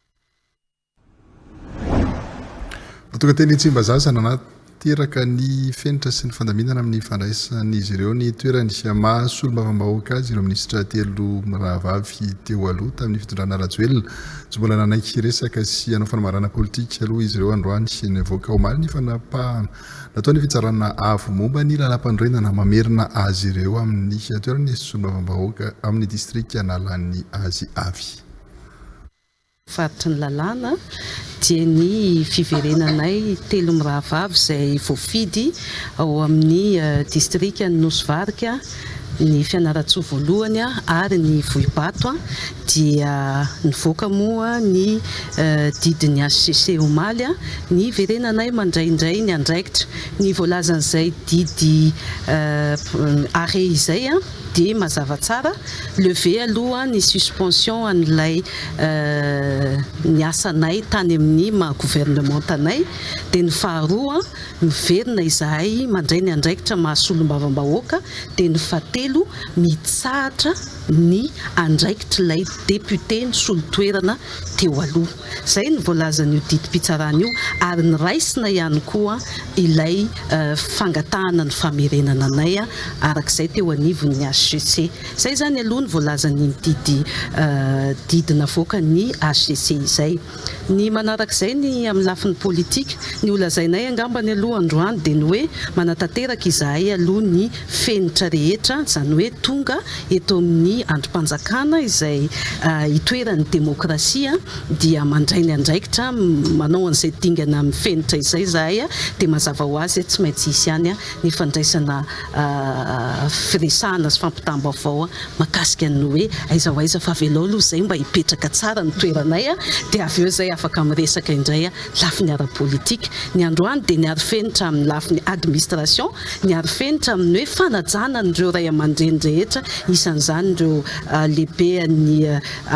Tonga teny Tsimbazaza nanateraka ny fenitra sy ny fandaminana amin'ny fandraisan'izy ireo ny toerany maha solombavambahoaka azy ireo minisitra telo mirahavavy teo aloha tamin'ny fitondrana Rajoelina. Tsy mbola nanaiky hiresaka sy hanao fanambarana politika aloha izy ireo androany. Nivoaka omaly ny fanapahana nataon'ny fitsarana avo momba ny lalàmpanorenana mamerina azy ireo amin'ny toerany solombavambahoaka amin'ny distrika nalany azy avy. Faritry ny lalàna dia ny fiverenanay telo mirahavavy izay voafidy ao amin'ny distrikan'i Nosy Varika, ny Fianarantsoa voalohany ary ny Vohibato dia nivoaka moa ny didin'ny hcc omaly ny hiverenanay mandray indray ny andraikitra. Ny voalazan'izay didy arrêt izay dia mazava tsara, lever aloha ny suspension an'ilay niasanay tany amin'ny maha gouvernementa anay, dia ny faharoa miverina izahay mandray ny andraikitra maha solombavambahoaka, dia ny fahatelo mitsahatra ny andraikitr'ilay député nisolo toerana teo aloha. Izay no voalazan'io didim-pitsarana io ary niraisina ihany koa ilay fangatahana ny famerenana anay araka izay teo anivon'ny hcc. Izay izany aloha no voalazan'iny didy didy navoakan'ny hcc izay. Ny manarak'izay ny amin'ny lafiny politika, ny holazainay angambany aloha androany dia ny hoe manatanteraka izahay aloha ny fenitra rehetra, izany hoe tonga eto amin'ny andrim-panjakana izay itoeran'ny demokrasia dia mandray ny andraikitra, manao an'izay dingana amin'ny fenitra izay izahay dia mazava ho azy tsy maintsy hisy ihany ny fandraisana firesahana sy fampitam-baovao mahakasika ny hoe aiza ho aiza fa avelao aloha izay mba hipetraka tsara ny toeranay dia avy eo izay afaka miresaka indray lafiny ara-politika. Ny androany dia ny arifenitra amin'ny lafiny administration, ny arifenitra amin'ny hoe fanajana an'ireo ray aman-dreny rehetra isan'izany ireo lehibean'ny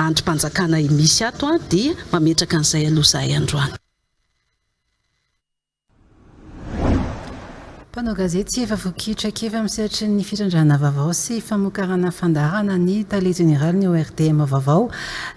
andrim-panjakana misy ato dia mametraka an'izay aloha izahay androany. Mpanao gazety efa voky traikefa amin'ny sehatry ny fitrandrahana vaovao sy famokarana fandaharana ny tale jeneralin'ny ORTM vaovao.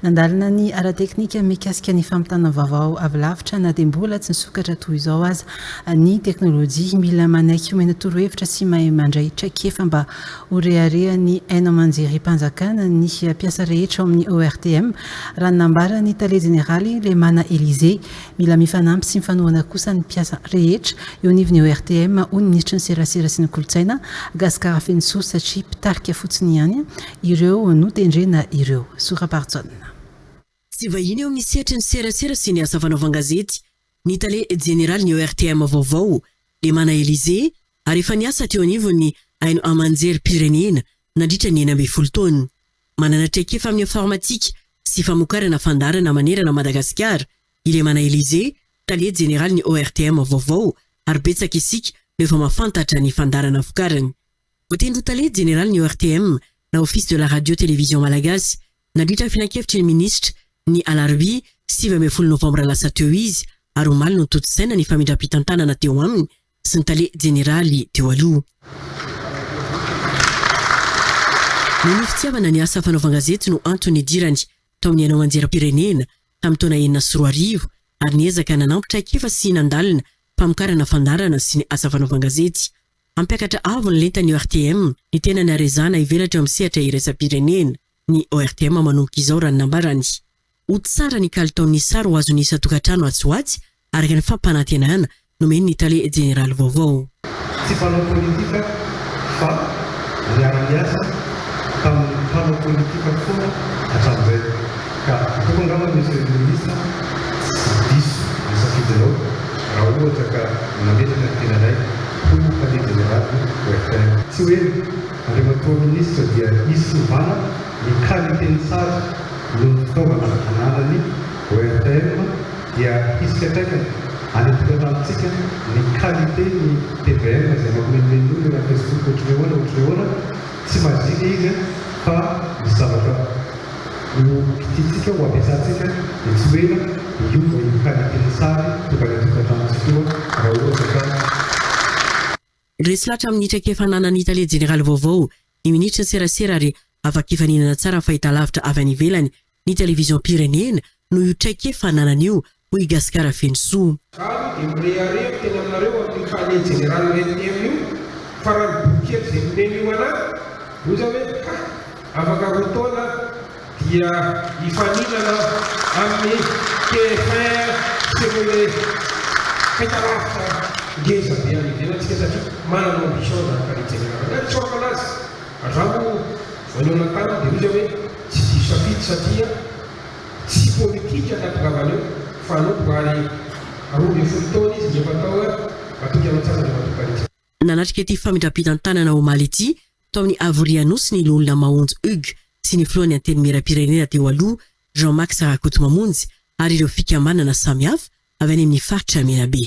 Nandalina ny ara-teknika mikasika ny fampitana vaovao avy lavitra na dia mbola tsy nisokatra toy izao aza ny teknolojia. Mila manaiky omena torohevitra sy mahay mandray traikefa mba ho reharehan'ny haino aman-jerim-panjakana ny mpiasa rehetra ao amin'ny ORTM, raha ny nambaran'ny tale jeneraly Lemana Elysée. Mila mifanampy sy mifanohana kosa ny mpiasa rehetra eo anivon'ny ORTM, hoy ny minisitry ny Serasera sy ny Kolontsaina, Gascar Fenosoa, satria mpitarika fotsiny ihany ireo notendrena ireo. Sorabarjaona. Tsy vahiny eo amin'ny sehatry ny serasera sy ny asa fanaovan-gazety ny tale jeneralin'ny ORTM vaovao, Lemana Elysée, ary efa niasa teo anivon'ny haino aman-jerim-pirenena nandritra ny 16 taona. Manana traikefa amin'ny informatika sy famokarana fandaharana manerana an'i Madagasikara i Lemana Elysée, tale jeneralin'ny ORTM vaovao ary betsaka isika no efa mahafantatra ny fandaharana vokariny. Voatendry ho tale jeneralin'ny ORTM na Office de la Radio Télévision Malagasy nandritra ny filankevitry ny minisitra ny alarobia 19 novambra lasa teo izy ary omaly no notontosaina ny famindram-pitantanana teo aminy sy ny tale jeneraly teo aloha. Noho ny fitiavana ny asa fanaovan-gazety no antony nidirany tao amin'ny haino aman-jerim-pirenena tamin'ny taona 2006 ary niezaka nanampy traikefa sy nandalina famokarana fandaharana sy ny asa fanaovan-gazety. Hampiakatra avo ny lentan'ny ORTM ny tenany ary ezahana hivelatra eo amin'ny sehatra iraisam-pirenena ny ORTM manomboka izao raha ny nambarany. Ho tsara ny kalitaon'ny sary ho azon'ny isan-tokantrano atsy ho atsy araka ny fampanantenana nomen'ny tale jeneraly vaovao. Tsy mpanao politika fa niara-niasa tamin'ny mpanao politika foana hatramin'izay. Ka ataoko angamba Monsieur le Ministre tsy diso ny safidinao raha ohatra ka nametraka ny tenanay ho tale jeneraly ORTM. Tsy ho ela Andriamatoa Ministra dia hisy fiovana ny qualité ny sary noho ny fitaovana ananan'ny ORTM dia hisy fiantraikany any an-tokantranontsika ny qualité ny tvm izay mampimenomenona olona eo amin'ny facebook ohatry ny ahoana ohatry ny ahoana, tsy magie le izy fa misy zavatra ho kitihintsika ho ampiasantsika dia tsy ho ela hiova io qualité ny sary tonga any an-tokantranontsika io raha ohatra ka Resy lahatra amin'ny traikefa ananan'ny tale jeneraly vaovao ny minisitry ny serasera ary afaka hifaninana tsara amin'ny fahitalavitra avy any ivelany ny televiziom-pirenena noho io traikefa ananany io, hoy i Gascar Fenosoa. Za aloha dia mirehareha miteny aminareo amin'io tale jeneralin'ny RTM io fa raha ny boky kely izay nomen'io anah hoy za hoe ha! afaka roa taona dia hifaninana amin'ny TF1 sy ireo ilay fahitalavitra ngeza be any ivelany tsika satria manana ambition izany tale jeneraly izany. Tsaoka anazy hatramin'ny vao nihaona taminy dia hoy za hoe tsy diso safidy satria tsy politika ny hahatongavana eo. mpanompo ary 12 taona izy no efa tao Matoky anao tsara Andriamatoa Paritra. Nanatrika ity famindram-pitantanana omaly ity tao amin'ny Havoria Anosy ny Loholona Maonjo Hugues sy ny Filohan'ny Antenimierampirenena teo aloha Jean Max Rakotomamonjy ary ireo fikambanana samihafa avy any amin'ny faritra Menabe.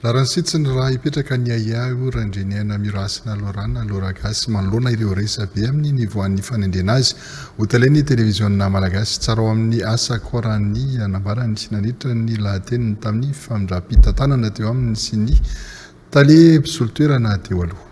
Rariny sy hitsiny raha hipetraka ny ahiahy hoy Randrianiaina Mirahasina Laura na Laura Gasy manoloana ireo resabe amin'ny nivoahan'ny fanendrena azy ho talen'ny televiziona malagasy. Tsara ao amin'ny asa koa raha ny nambarany nandritra ny lahateniny tamin'ny famindram-pitantanana teo aminy sy ny tale mpisolo toerana teo aloha.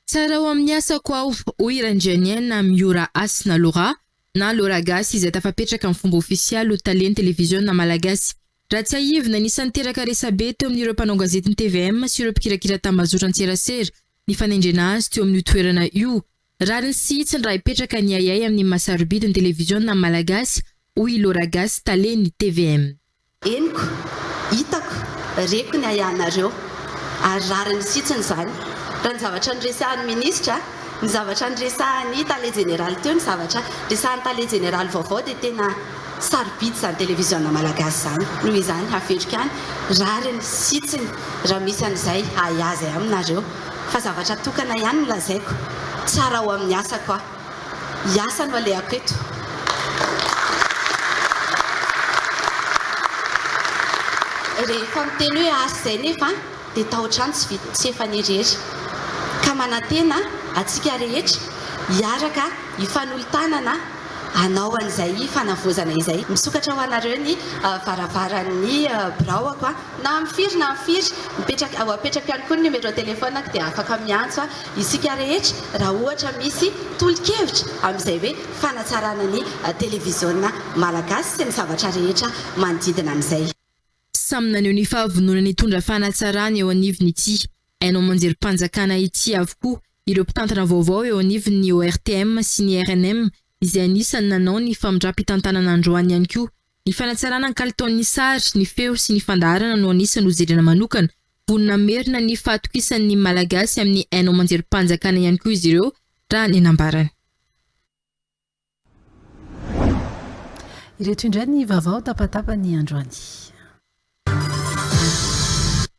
Tsara ao amin'ny asako aho, hoy Randrianiaina Miora Hasina Laura na Laura Gasy izay tafapetraka amin'ny fomba ofisialy ho talen'ny televiziona malagasy. Raha tsiahivina, anisan'ny niteraka resabe teo amin'ireo mpanao gazetin'ny tvm sy ireo mpikirakira tambajotran-tserasera ny fanendrena azy teo amin'io toerana io. Rariny sy hitsiny raha hipetraka ny ahiahy amin'ny maha sarobidy ny televiziona amin'ny Malagasy, hoy i Laura Gasy, talen'ny tvm. Henoko, hitako, reko ny ahiahinareo. Ary rariny sy hitsiny izany. Raha ny zavatra noresahan'ny minisitra, ny zavatra noresahan'ny tale jeneraly teo, ny zavatra resahan'ny tale jeneraly vaovao dia tena sarobidy izany televiziona malagasy izany. Noho izany, averiko ihany, rariny sy hitsiny raha misy an'izay ahiahy izay aminareo. Fa zavatra tokana ihany no lazaiko, tsara ao amin'ny asako aho. Hiasa no alehako eto. Rehefa miteny hoe asa izay nefa dia taotrano tsy vita tsy efa irery. Ka manantena antsika rehetra hiaraka hifanolo-tanana hanao an'izay fanavaozana izay. Misokatra ho anareo ny varavaran'ny biraoako. Na amin'ny firy na amin'ny firy, mipetraka, ho apetrako ihany koa ny numéro téléphone-ko dia afaka miantso ahy isika rehetra raha ohatra misy tolo-kevitra amin'izay hoe fanatsarana ny televiziona malagasy sy ny zavatra rehetra manodidina an'izay. Samy naneho ny fahavononany hitondra fanatsarana eo anivon'ity haino aman-jerim-panjakana ity avokoa ireo mpitantana vaovao eo anivon'ny ORTM sy ny rnm izay anisan'ny nanao ny famindram-pitantanana androany ihany koa Ny fanatsarana ny kalitaon'ny sary, ny feo sy ny fandaharana no anisan'ny hojerena manokana. Vonona hamerina ny fahatokisan'ny Malagasy amin'ny haino aman-jerim-panjakana ihany koa izy ireo, raha ny nambarany. Ireto indray ny vaovao tapatapany androany.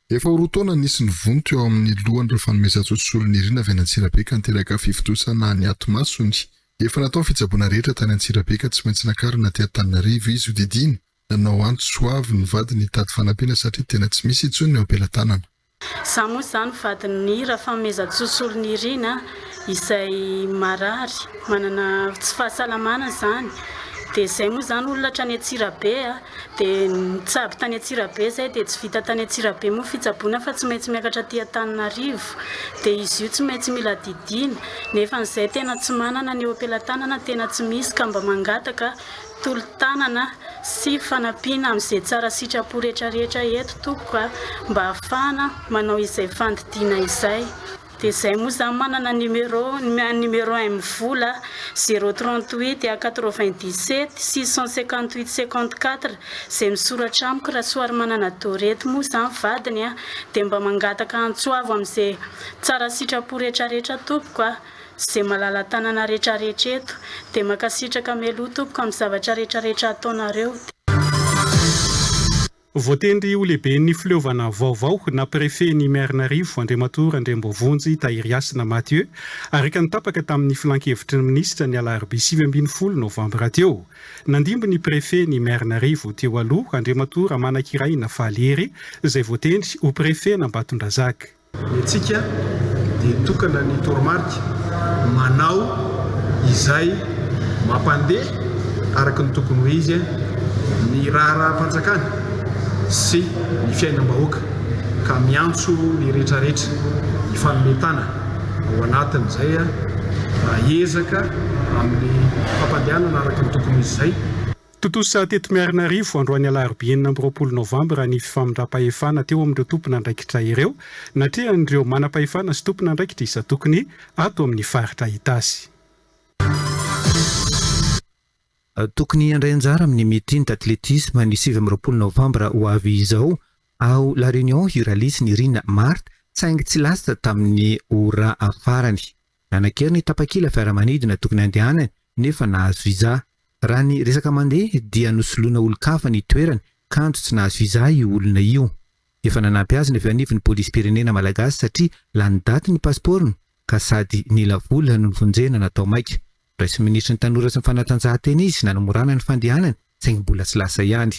Efa ho roa taona nisy ny vonto eo amin'ny lohany Rafanomezantsoa Solonirina avy any Antsirabe ka niteraka fivontosana ny atimasony. Efa natao ny fitsaboana rehetra tany Antsirabe ka tsy maintsy nakarina aty Antananarivo izy hodidiana. Nanao antso avo ny vadiny hitady fanampiana satria tena tsy misy intsony ny eo am-pelatanana. Za moa izany vadin'i Rafanomezantsoa Solonirina izay marary, manana tsy fahasalamana izany, dia izay moa izany olona hatrany Antsirabe a, dia nitsabo tany Antsirabe izay dia tsy vita tany Antsirabe moa fitsaboana fa tsy maintsy miakatra aty Antananarivo, dia izy io tsy maintsy mila didiana, nefa an'izay tena tsy manana ny eo am-pelatanana tena tsy misy ka mba mangataka tolo-tanana sy fanampiana amin'izay tsara sitrapo rehetrarehetra eto tompoko a, mba hahafahana manao izay fandidiana izay. Dia izay moa izany manana numéro, numéro MVola, zéro 38 à 97 658 54, izay misoratra amiko Rasoarimanana Dorette moa izany vadiny a, dia mba mangataka antso avo amin'izay tsara sitrapo rehetrarehetra tompoko a. Ze malala tanana retraretra eto de makasitraka mialoha tompoko am zavatra retraretra ataonareo. Voatendry ho lehiben'ny fileovana vaovao na Préfet ny Miarinarivo Andriamatoa Randriamboavonjy Tahirihasina Mathieu, araka ny tapaka tamin'ny filankevitry ny minisitra ny alarobia 19 novambra teo. Nandimby ny Préfet ny Miarinarivo teo aloha Andriamatoa Ramanakiraina Faly Hery izay voatendry ho Préfet an'Ambatondrazaka. Ny antsika dia tokana ny toromarika, manao izay mampandeha araka ny tokony ho izy ny raharaham-panjakana sy ny fiainam-bahoaka ka miantso ny rehetrarehetra hifanome tanana ao anatin'izay ezaka amin'ny fampandehanana araka ny tokony ho izy izay. Tontosa teto Miarinarivo androany alarobia 26 novambra ny fifamindram-pahefana teo amin'ireo tompon'andraikitra ireo, natrehan'ireo manam-pahefana sy tompon'andraikitra isan-tokony ato amin'ny faritra Itasy. Tokony handray anjara amin'ny meeting d'athlétisme ny 29 novambra ho avy izao ao La Réunion i Ralisy Nirina Marthe saingy tsy lasa tamin'ny ora farany. Nanan-kery ny tapakila fiaramanidina tokony handehanany nefa nahazo visa. Raha ny resaka mandeha dia nosoloina olon-kafa ny toerany kanjo tsy nahazo visa io olona io. Efa nanampy azy ny avy eo anivon'ny polisim-pirenena malagasy satria lany daty ny pasipaorony ka sady nila vola no novonjena natao maika. Noraisin'ny minisitry ny tanora sy ny fanatanjahantena izy nanamorana ny fandehanany saingy mbola tsy lasa ihany.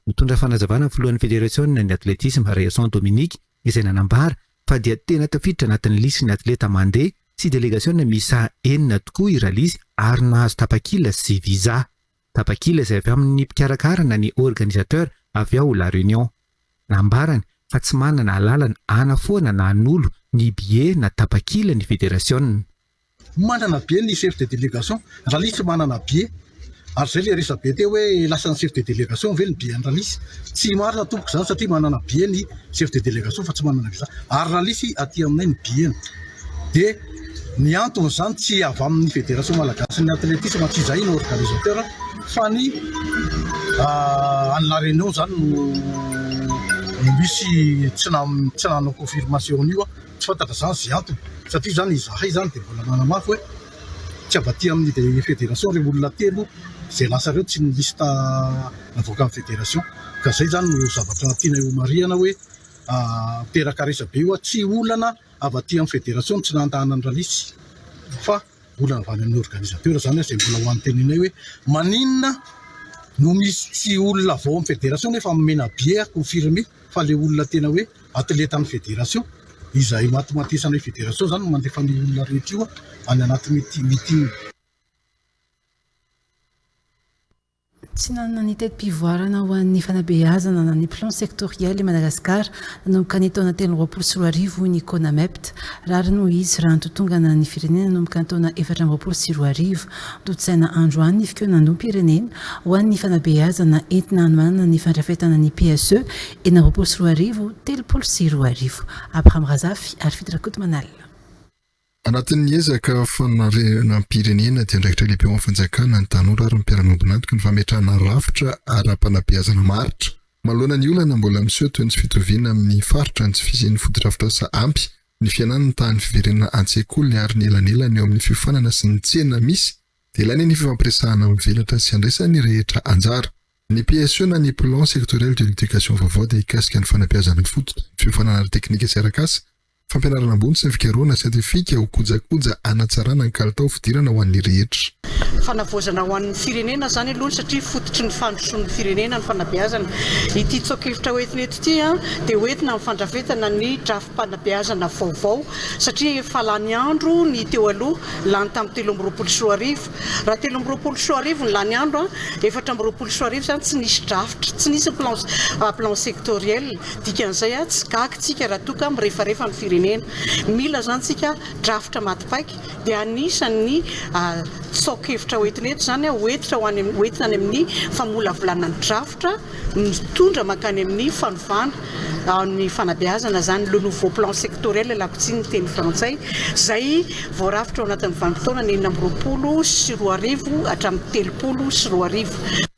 Nitondra fanazavana ny filohan'ny federasiona ny atletisma, Raherison Dominique, izay nanambara fa dia tena tafiditra anatin'ny lisitry ny atleta mandeha sy delegasiona miisa enina tokoa i Ralisy ary nahazo tapakila sy visa. Tapakila izay avy amin'ny mpikarakara na ny organisateur avy ao La Réunion. Nambarany fa tsy manana alalana hanafoana na hanolo ny billet na tapakila ny federasiona. Manana billet ny chef de délégation, Ralisy manana billet. Ary izay ilay resabe teo hoe lasan'ny chef de délégation ve ny billet an'i Ralisy. Tsy marina tompoko izany satria manana billet ny chef de délégation fa tsy manana visa. Ary Ralisy aty aminay ny billet-ny. Dia ny anton'izany tsy avy amin'ny fédération malagasin'ny athlétisme, tsy izahay no organisateur fa ny any La Réunion izany no misy tsy nanao confirmation an'io. Tsy fantatra izany izay antony satria izany izahay izany dia mbola manamafy hoe tsy avy aty amin'ny fédération ireo olona telo izay lasa ireo tsy ny liste navoakan'ny fédération ka izay izany no zavatra tianay ho marihana hoe miteraka resabe io tsy olana avy aty amin'ny fédération no tsy nandahana ny ralisy fa olana avy any amin'ny organisateur izany izay mbola ho anteninay hoe maninona no misy tsy olona avy ao amin'ny fédération nefa omena billet confirmé fa le olona tena hoe atletan'ny fédération, izahay matimatesanay fédération izany no mandefa an'io olona rehetra io any anaty meeting. Tsy nanana ny teti-pivoarana ho an'ny fanabeazana na ny plan sectoriel i Madagasikara nanomboka ny taona 2023, hoy ny Conamept. Rariny, hoy izy, raha nitotongana ny firenena nanomboka ny taona 2024. Tontosaina androany ny fikaonandoham-pirenena ho an'ny fanabeazana entina hanomanana ny fandrafetana ny PSE 2026 2030. Abraham Razafy ary Fidy Rakotomanalina. Anatin'ny ezaka fanarenam-pirenena dia andraikitra lehibe ho an'ny fanjakana, ny tanora ary ny mpiara-miombon'antoka ny fametrahana rafitra ara-panabeazana maharitra. Manoloana ny olana mbola miseho toy ny tsy fitoviana amin'ny faritra, ny tsy fisian'ny fotodrafitrasa ampy, ny fihenan'ny tahan'ny fiverenana an-tsekoly ary ny elanelana eo amin'ny fiofanana sy ny tsena misy dia ilaina ny fifampiresahana mivelatra sy andraisan'ny rehetra anjara. Ny PSE na ny Plan Sectoriel de l'Education vaovao dia hikasika ny fanabeazana fototra, ny fiofanana ara-teknika sy arak'asa, fampianarana ambony sy ny fikarohana siantifika ho kojakoja hanatsarana ny kalitao fidirana ho an'ny rehetra. Fanavaozana ho an'ny firenena izany aloha satria fototry ny fandrosoan'ny firenena ny fanabeazana. Ity tsoa-kevitra hoentina eto ity dia hoentina amin'ny fandrafetana ny drafi-panabeazana vaovao satria efa lany andro ny teo aloha, lany tamin'ny 2023. Raha 2023 no lany andro, 2024 izany tsy nisy drafitra, tsy nisy ny plan plan sectoriel. Dikan'izay tsy gaga isika raha toa ka mirefarefa ny firenena. Mila izany isika drafitra maty paika dia anisan'ny tsaokevitra hoentina eto izany, hoentitra ho any hoentina any amin'ny famolavolana ny drafitra mitondra mankany amin'ny fanovana ny fanabeazana izany, le nouveau plan sectoriel ialako tsiny ny teny frantsay, izay voarafitra ao anatin'ny vanim-potoana ny 2026 hatramin'ny 2030.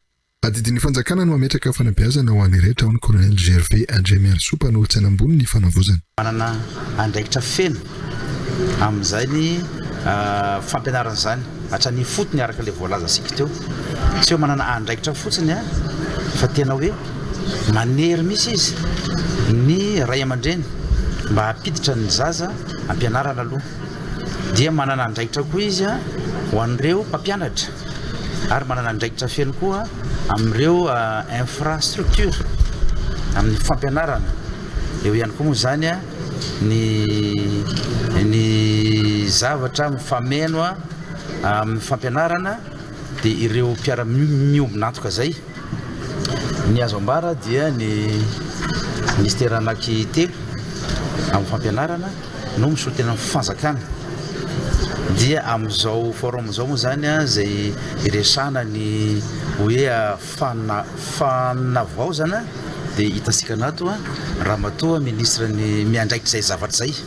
Adidin'ny fanjakana ny mametraka fanabeazana ho an'ny rehetra, hoy ny Kolonely Gervais Andriamiarisoa, mpanolotsaina ambony ny fanavaozana. Manana andraikitra feno amin'izany fampianarana izany hatrany ifotony araka ilay voalazantsika teo. Tsy hoe manana andraikitra fotsiny fa tena hoe manery mihitsy izy ny ray aman-dreny mba hampiditra ny zaza ampianarana aloha. Dia manana andraikitra koa izy ho an'ireo mpampianatra. ary manana andraikitra feno koa amin'ireo infrastructure amin'ny fampianarana. Eo ihany koa moa izany ny ny zavatra mifameno amin'ny fampianarana dia ireo mpiara-miombon'antoka izay. Ny azo ambara dia ny minisitera anankitelo amin'ny fampianarana. no misolo tena ny fanjakana dia amin'izao forum izao moa izany izay iresahana ny hoe fanavaozana dia hitantsika anato ramatoa ministre ny miandraikitra izay zavatra izay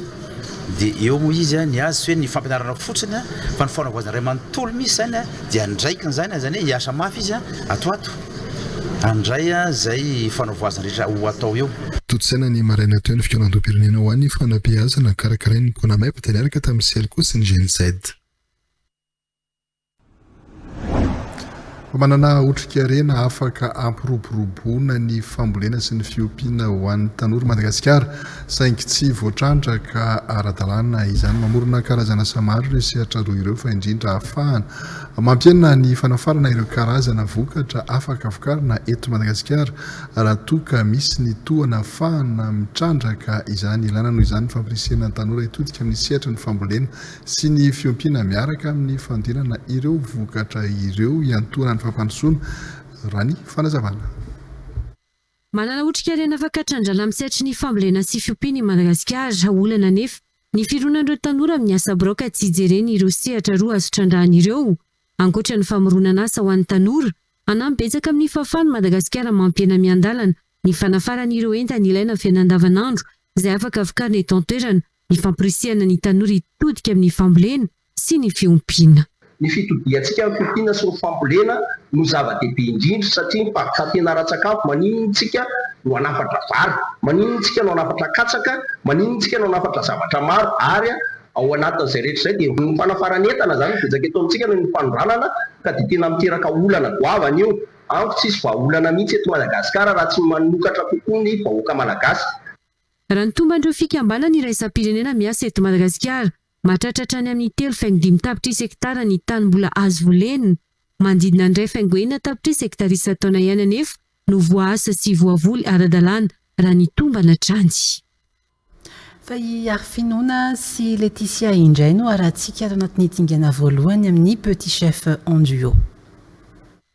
dia eo moa izy ny azy tsy hoe ny fampianarana fotsiny fa ny fanavaozana iray manontolo mihitsy izany dia andraikiny izany izany hoe hiasa mafy izy ato ato Handray izay fanaovoazana rehetra ho atao eo. Tontosaina ny maraina teo ny fikaonandoham-pirenena ho an'ny fanabeazana karakarain'ny Conamep dia niaraka tamin'ny Cielco sy ny Gen Z. Fa manana otrikarena afaka hampiroboroboana ny fambolena sy ny fiompiana ho an'ny tanora i Madagasikara, saingy tsy voatrandraka ara-dalàna izany. Mamorona karazana asa maro ireo sehatra roa ireo fa indrindra ahafahana mampihena ny fanafarana ireo karazana vokatra afaka vokarina eto Madagasikara raha toa ka misy ny tohana ahafahana mitrandraka izany. Ilaina noho izany ny fampirisihana ny tanora hitodika amin'ny sehatry ny fambolena sy ny fiompiana miaraka amin'ny fanodinana ireo vokatra ireo hiantohana ny fampandrosoana, raha ny fanazavana. Manana otrikarena afaka trandrana amin'ny sehatry ny fambolena sy fiompiana i Madagasikara. Olana anefa ny fironan'ireo tanora amin'ny asa birao ka tsy hijereny ireo sehatra roa azo trandrahana ireo. Ankoatra ny famoronana asa ho an'ny tanora, hanampy betsaka amin'ny fahafahan'i Madagasikara mampihena miandalana ny fanafarana ireo entana ilaina amin'ny fiainana andavanandro izay afaka vokarina eto an-toerana ny famporisihana ny tanora hitodika amin'ny fambolena sy ny fiompiana. Ny fitodihantsika amin'ny fiompiana sy ny fambolena no zava-dehibe indrindra satria ny mpankatena ara-tsakafo, maninona isika no hanafatra vary, maninona isika no hanafatra katsaka, maninona isika no hanafatra zavatra maro ary ao anatin'izay rehetra izay dia ny fanafarana entana izany no betsaka eto amintsika noho ny fanondranana ka dia tena miteraka olana goavana io. Amiko tsisy vahaolana mihitsy eto Madagasikara raha tsy manokatra kokoa ny vahoaka Malagasy. Raha ny tomban'ireo fikambanana iraisam-pirenena miasa eto Madagasikara, mahatratra hatrany amin'ny 3,5 tapitrisa hektara ny tany mbola azo volena. Manodidina ny 1,6 tapitrisa hektara isan-taona ihany anefa no voaasa sy voavoly ara-dalàna raha ny tombana hatrany. Fa i Harifinoana sy Laetitia indray no arahantsika ato anatin'ny dingana voalohany amin'ny Petit Chef en duo.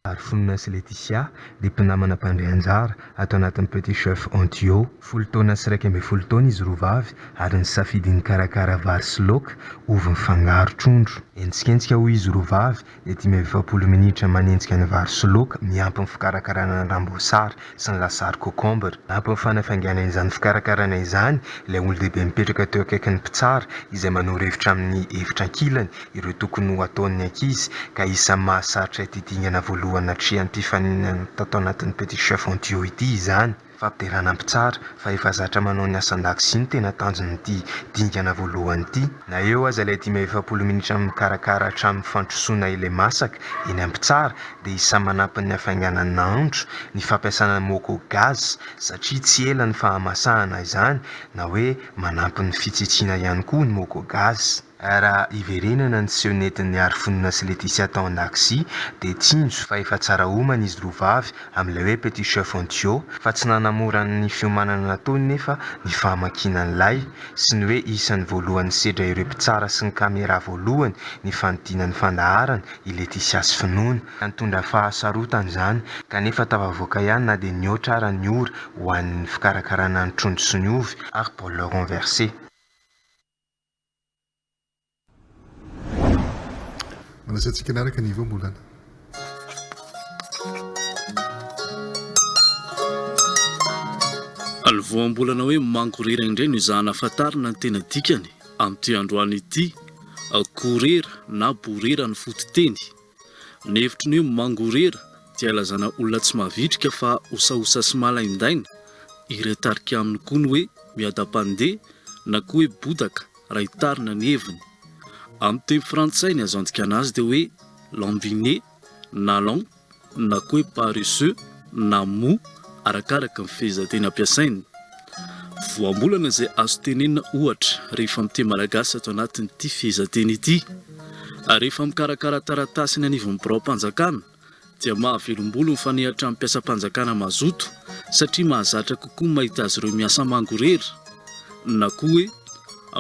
Harifonona sy Laetitia dia mpinamana mpandray anjara ato anatin'ny Petit Chef en Duo. Folo taona sy 11 taona izy roa vavy ary nisafidy nikarakara vary sy laoka ovy mifangaro trondro. Henjikenjika hoy izy roa vavy dia 45 minitra manenjika ny vary sy laoka miampy ny fikarakarana ny ramboasary sy ny lasary cocombre. Nampy ny fanafainganana izany fikarakarana izany ilay olon-dehibe mipetraka teo akaikin'ny mpitsara izay manoro hevitra amin'ny hevitra ankilany ireo tokony ho ataon'ny ankizy ka isan'ny mahasarotra ity dingana voalohany natrehan'ny mpifaninana tato anatin'ny Petit Chef en Duo ity izany. Fampiderana mpitsara fa efa zatra manao ny asan-dakozia no tena tanjon'ity dingana voalohany ity. Na eo aza ilay 45 minitra mikarakara hatramin'ny fandrosoana ilay masaka eny amin'ny mpitsara dia isan'ny manampy ny hafainganan'ny nahandro ny fampiasana ny môkô gaz satria tsy ela ny fahamasahana izany na hoe manampy ny fitsitsiana ihany koa ny môkô gaz. Raha hiverenana ny seho nentin'i Harifonona sy Laetitia tao an-dakozia dia tsinjo fa efa tsara homana izy roa vavy amin'ilay hoe Petit Chef en Duo fa tsy nanamora ny fiomanana nataony nefa ny fahamakiana ny lay sy ny hoe isan'ny voalohany nisedra ireo mpitsara sy ny camera voalohany ny fanodinany ny fandaharana i Laetitia sy Finoana. Nitondra fahasarotana izany kanefa tafavoaka ihany na dia nihoatra ara ny ora ho an'ny fikarakarana ny trondro sy ny ovy ary bol renversé. Manasa antsika hanaraka ny voambolana. Ny voambolana hoe mangorera indray no ezahana fantarina ny tena dikany amin'ity androany ity. Gorera na borera ny fototeny. Ny hevitry ny hoe mangorera dia ilazana olona tsy mavitrika fa osaosa sy malaindaina. Iray tarika aminy koa ny hoe miadam-pandeha na koa hoe bodaka raha hitarina ny heviny. Amin'ny teny frantsay ny azo andikana azy dia hoe lambiné na lent na koa hoe paresseux na mou arakaraka ny fehezanteny ampiasaina. Voambolana izay azo tenenina ohatra rehefa miteny malagasy ato anatin'ity fehezanteny ity. Rehefa mikarakara taratasy eny anivon'ny biraom-panjakana dia mahavelom-bolo ny fanehatra amin'ny mpiasam-panjakana mazoto satria mahazatra kokoa ny mahita azy ireo miasa mangorera na koa hoe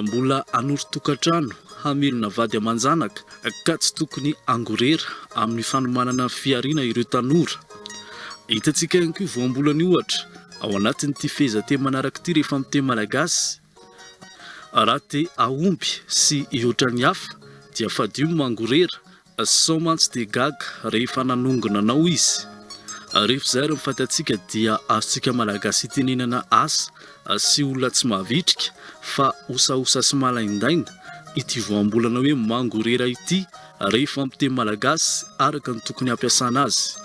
mbola hanorin-tokantrano hamelona vady aman-janaka ka tsy tokony hangorera amin'ny fanomanana ny fihariana ireo tanora. Hitantsika ihany koa io voambolana io ohatra ao anatin'ity fehezanteny manaraka ity rehefa miteny malagasy, Raha te hahomby sy hihoatra ny hafa dia fadio ny mangorera Sao mantsy dia gaga rehefa nanongona anao izy. Rehefa izay ary ny fantatsika dia azontsika Malagasy itenenana asa sy olona tsy mavitrika fa osaosa sy malaindaina ity voambolana hoe mangorera ity rehefa miteny Malagasy araka ny tokony hampiasana azy.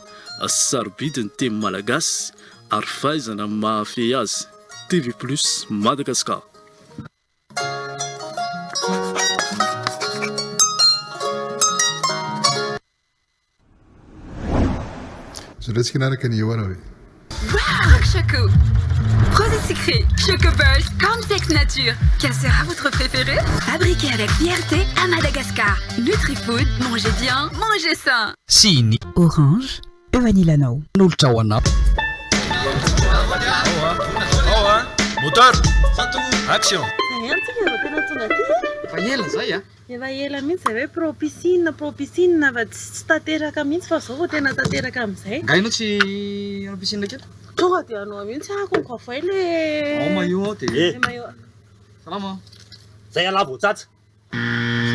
Sarobidy ny teny Malagasy ary fahaizana ny mahafehy azy. TV Plus Madagascar. Zoratsika hanaraka ny eo ara hoe. Wow Choco Rosé sucré, Choco Burst, Cornflakes Nature. Quel sera votre préféré Fabriqué avec fierté à Madagascar. Nutrifood, mangez bien, mangez sain. Sy ny. Orange, eo anilanao. Nolotra ho anao. Ao a! Moteur! Action! Zay ihany tsika vao tena tonga aty e! Efa ela zay a! Efa ela mihitsy zay hoe pro piscine, pro piscine fa tsy tanteraka mihitsy fa zao vao tena tanteraka amin'izay. Nga ianao tsy hanao piscine kely? Tonga dia hanao mihitsy aho konko avoay le. Ao maillot ao dia. Le maillot. Salama. Zay ialahy vao tsatsa.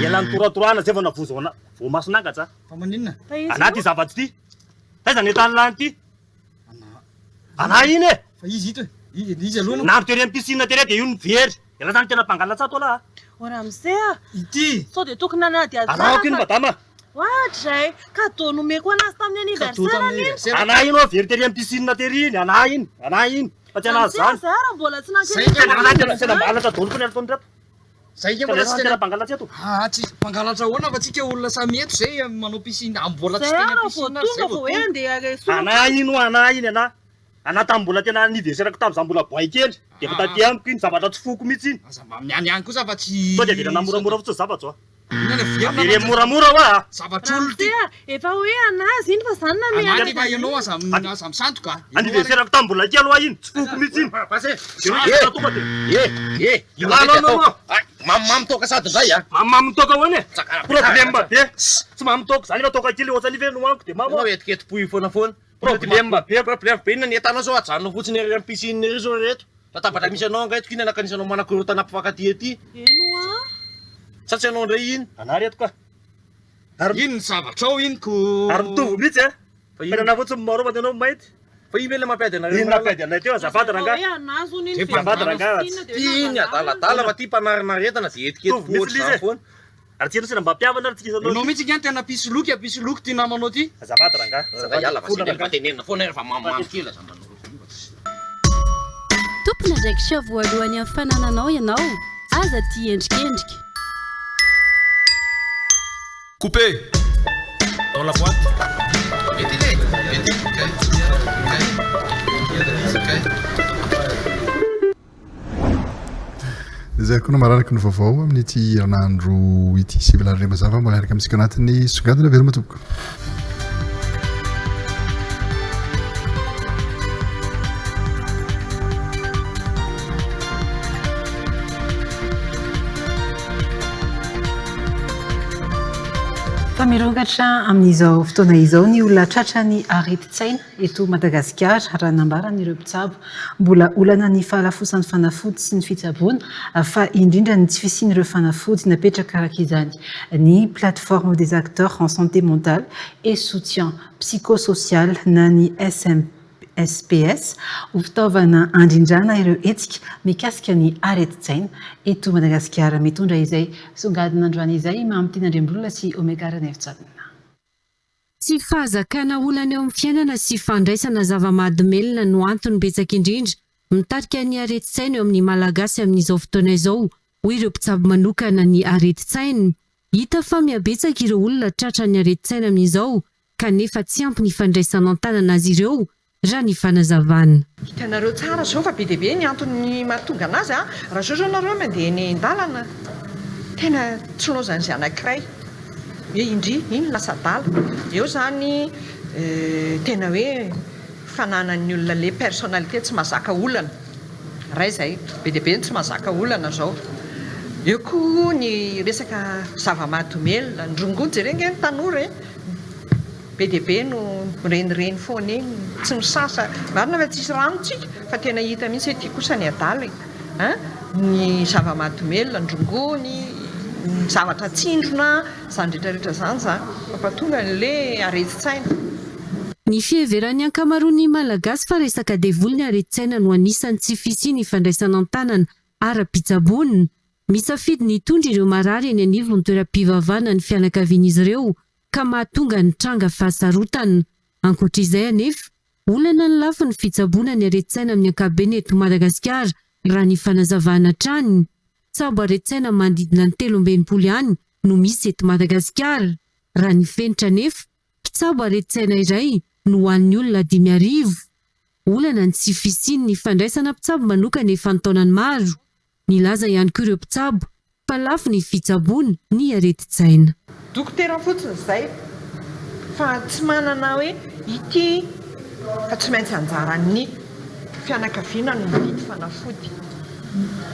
Ialahy nitoratorahana zay vao navozo ana voamason'angatra. Fa maninona? Fa izy Anà ty zavatra ty. Taiza ny entan'lah ity? Anà iny e! Fa izy ito e! Izy aloha no. Nandro tery am piscine tery dia io no very. Ialahy zany tena mpangalatra ato lah a! O ramose a! Ity! Sao dia tokony nanadihady tsara Arahako iny madama a! Oadray! Cadeau nomeko anazy tamin'ny anniversaire iny! Anà iny hoa very tery am piscine tery iny! Anà iny! Anà iny! Fa tsy anazy zany! Ramose a! Zay ary mbola tsy Zay nankeny Anà tena tena mpangalatra daholo koa ny ataon'ireto. Zay nge mbola tsy tena mpangalatra eto. Aa tsy mpangalatra ahoana fa tsika olona samy eto zay manao piscine ah mbola tsy Zay teny ary vao piscine ary tonga zay vao vao hoe tonga. andeha hisolo Anà iny hoa anà iny anà. Anà tamin'ny mbola tena anniversaire-ko tamin'izaho mbola boay kely dia efa taty amiko iny zavatra tsy foko mihitsy iny. Aza mba miany ihany kosa fa tsy Sao dia averina moramora fotsiny zavatra a. Inona ny averina Avereno moramora hoa a. Zavatr'olona ity. Ramose a, efa hoe anazy iny fa zany nanome Anà anazy ty fa ianao aza aza misandoka a. Anniversaire-ko tamin'ny mbola kely hoa iny, tsy foko mihitsy iny. Eh, eh, eh, Io non non non. Mamimamy toaka sady indray a. Mamimamy toaka ahoana e? Problème be. Tsy mamy toaka zany fa toaka kely ohatrany ve no hohaniko dia mamy. Ianao etiketim-po io foana foana. Problème be. Problème be inona ny entanao zao ajanona fotsiny ery amin'ny piscine ery zao reto. Latabatra misy anao angaha eto k'inona nakanisanao manakorontana mpifankatia ety. Eny hoa. Sa tsy anao indray iny? Anah reto ka. Ary iny ny zavatra ao iny ko. Ary mitovy mihitsy a. Fa ny anah fotsiny marron fa ny anao mainty. Fa iny ve ilay mampiady anareo? Iny nampiady anay teo azafady rangaha. Azafady rangaha. Ty iny adaladala fa ty mpanarinaretana dia etiketipo ohatr'izany foana. Ary tsy ianao mba mpihavana ary tsika isanao. Ianao mihitsy angaha no tena mpisoloky mpisoloky ty namanao ty. Azafady rangaha. Azafady ala fa zay mba tenenina foana rehefa mamimamy kely aza mba Tompon'andraikitra voalohany amin'ny fanananao ianao, aza tia endrikendrika. Coupé! Dans la boîte. Mety iny e! Mety iny. Ok. Ok. Ok. Izay koa no maranako ny vaovao amin'ity herinandro ity. Sivy lahy mazava mbola hiaraka amintsika anatin'ny songadina veloma tompoko. Fa mirongatra amin'izao fotoana izao ny olona tratran'ny aretin-tsaina eto Madagasikara, raha nambaran'ireo mpitsabo. Mbola olana ny fahalafosan'ny fanafody sy ny fitsaboana, fa indrindra ny tsy fisian'ireo fanafody napetraka araka izany ny Plateforme des acteurs en santé mentale et soutien psychosocial na ny SMSPS ho fitaovana handrindrana ireo hetsika mikasika ny aretin-tsaina eto Madagasikara. Mitondra izay songadina androany izay i Mamitiana Andriambololona sy Omega Ranaivojaona. Tsy fahazakana olana eo amin'ny fiainana sy fandraisana zava-mahadomelina no antony betsaka indrindra mitarika ny aretin-tsaina eo amin'ny Malagasy amin'izao fotoana izao, hoy ireo mpitsabo manokana ny aretin-tsaina. Hita fa mihabetsaka ireo olona tratran'ny aretin-tsaina amin'izao kanefa tsy ampy ny fandraisana an-tanana azy ireo, raha ny fanazavana. Hitanareo tsara zao fa be dia be ny antony mahatonga anazy a! Raha zao zao nareo mandeha eny an-dalana tena tsy laozan'izay anankiray hoe indry iny lasa adala eo zany tena hoe fananan'ny olona le personnalité tsy mahazaka olana iray zay, be dia be ny tsy mahazaka olana zao, eo koa ny resaka zava-mahadomelina, ny rongony jereo ange ny tanora e! Be dia be no mirenireny foana eny, tsy misasa, marina fa tsisy rano tsika fa tena hita mihitsy hoe ity kosa ny adala e! An! Ny zava-mahadomelina, ny rongony, ny zavatra tsindrona, izany rehetra rehetra izany izany mampatonga an'ilay aretin-tsaina. Ny fiheveran'ny ankamaroan'ny Malagasy fa resaka devoly ny aretin-tsaina no anisan'ny tsy fisian'ny fandraisana an-tanana ara-pitsaboana. Misafidy ny hitondra ireo marary eny anivon'ny toeram-pivavahana ny fianakavian'izy ireo ka mahatonga ny tranga fahasarotana. Ankoatra izay anefa, olana ny lafiny fitsaboana ny aretin-tsaina amin'ny ankapobeny eto Madagasikara, raha ny fanazavana hatrany. Mpitsabo aretin-tsaina manodidina ny 63 ihany no misy eto Madagasikara. Raha ny fenitra anefa, mpitsabo aretin-tsaina iray. no ho an'ny olona 5000. Olana ny tsy fisian'ny fandraisana mpitsabo manokana efa an-taonany maro. Nilaza ihany koa ireo mpitsabo fa lafo ny fitsaboana ny aretin-tsaina. Dokotera fotsiny izay fa tsy manana hoe ity fa tsy maintsy anjaran'ny fianakaviana no mividy fanafody.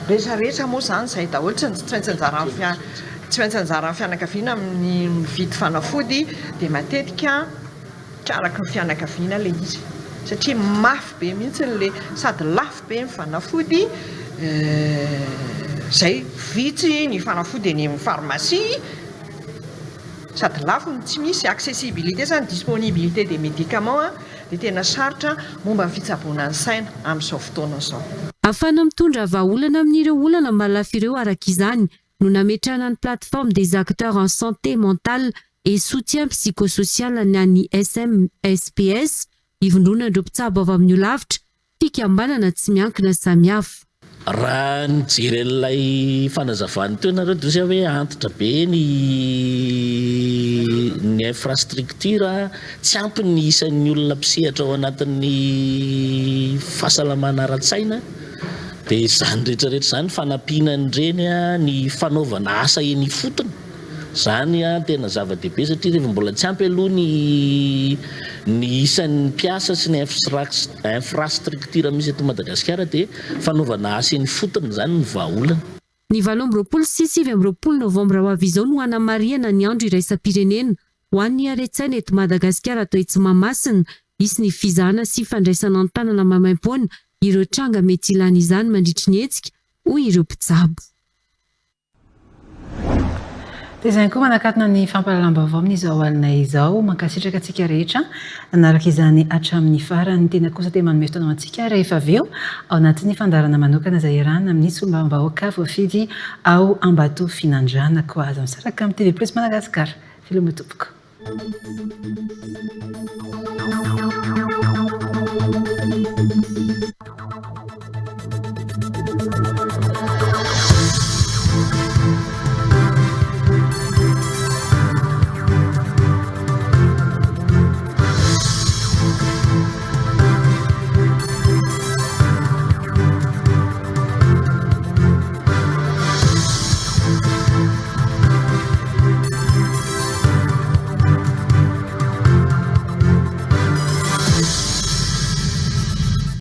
Rehetra rehetra moa izany izay daholo tsy maintsy anjaran'ny tsy maintsy anjaran'ny fianakaviana ny mividy fanafody dia matetika tsy araky ny fianakaviana ilay izy satria mafy be mihitsy ilay sady lafo be ny fanafody izay vitsy ny fanafody eny amin'ny pharmacie sady lafo no tsy misy accessibilité zany disponibilité des médicaments dia tena sarotra momba ny fitsaboana ny saina amin'izao fotoana izao. Ahafahana mitondra vahaolana amin'ireo olana mahalafo ireo araka izany no nametrahana ny plateforme des acteurs en santé mentale et soutien psychosocial na ny SMSPS, ivondronan'ireo mpitsabo avy amin'ny holafitra, fikambanana tsy miankina samihafa. Raha nijery an'ilay fanazavany teo nareo dia ozy hoe antitra be ny ny infrastructure, tsy ampy ny isan'ny olona mpisehatra ao anatin'ny fahasalamana ara-tsaina, dia izany rehetra rehetra izany fanampiana an'ireny ny fanaovana asa eny ifotony. Izany tena zava-dehibe satria rehefa mbola tsy ampy aloha ny ny isan'ny mpiasa sy ny infrastructure misy eto Madagasikara dia fanaovana asa eny ifotony izany no vahaolana. Ny 28 sy 29 novambra ho avy izao no hanamarihana ny andro iraisam-pirenena ho an'ny haren-tsaina eto Madagasikara atao etsy Mahamasina. Hisy ny fizahana sy fandraisana an-tanana maimaimpoana ireo tranga mety ilana izany mandritry ny hetsika, hoy ireo mpitsabo. Dia izay koa manakatona ny fampahalalam-baovao amin'izao alina izao. Mankasitraka antsika rehetra nanaraka izany hatramin'ny farany. Ny tena kosa dia manome fotoana ho antsika rehefa avy eo ao anatin'ny fandaharana manokana izay iarahana amin'ny solombavambahoaka voafidy ao Ambatofinandrahana. Koa aza misaraka amin'ny TV Plus Madagascar. Veloma tompoko.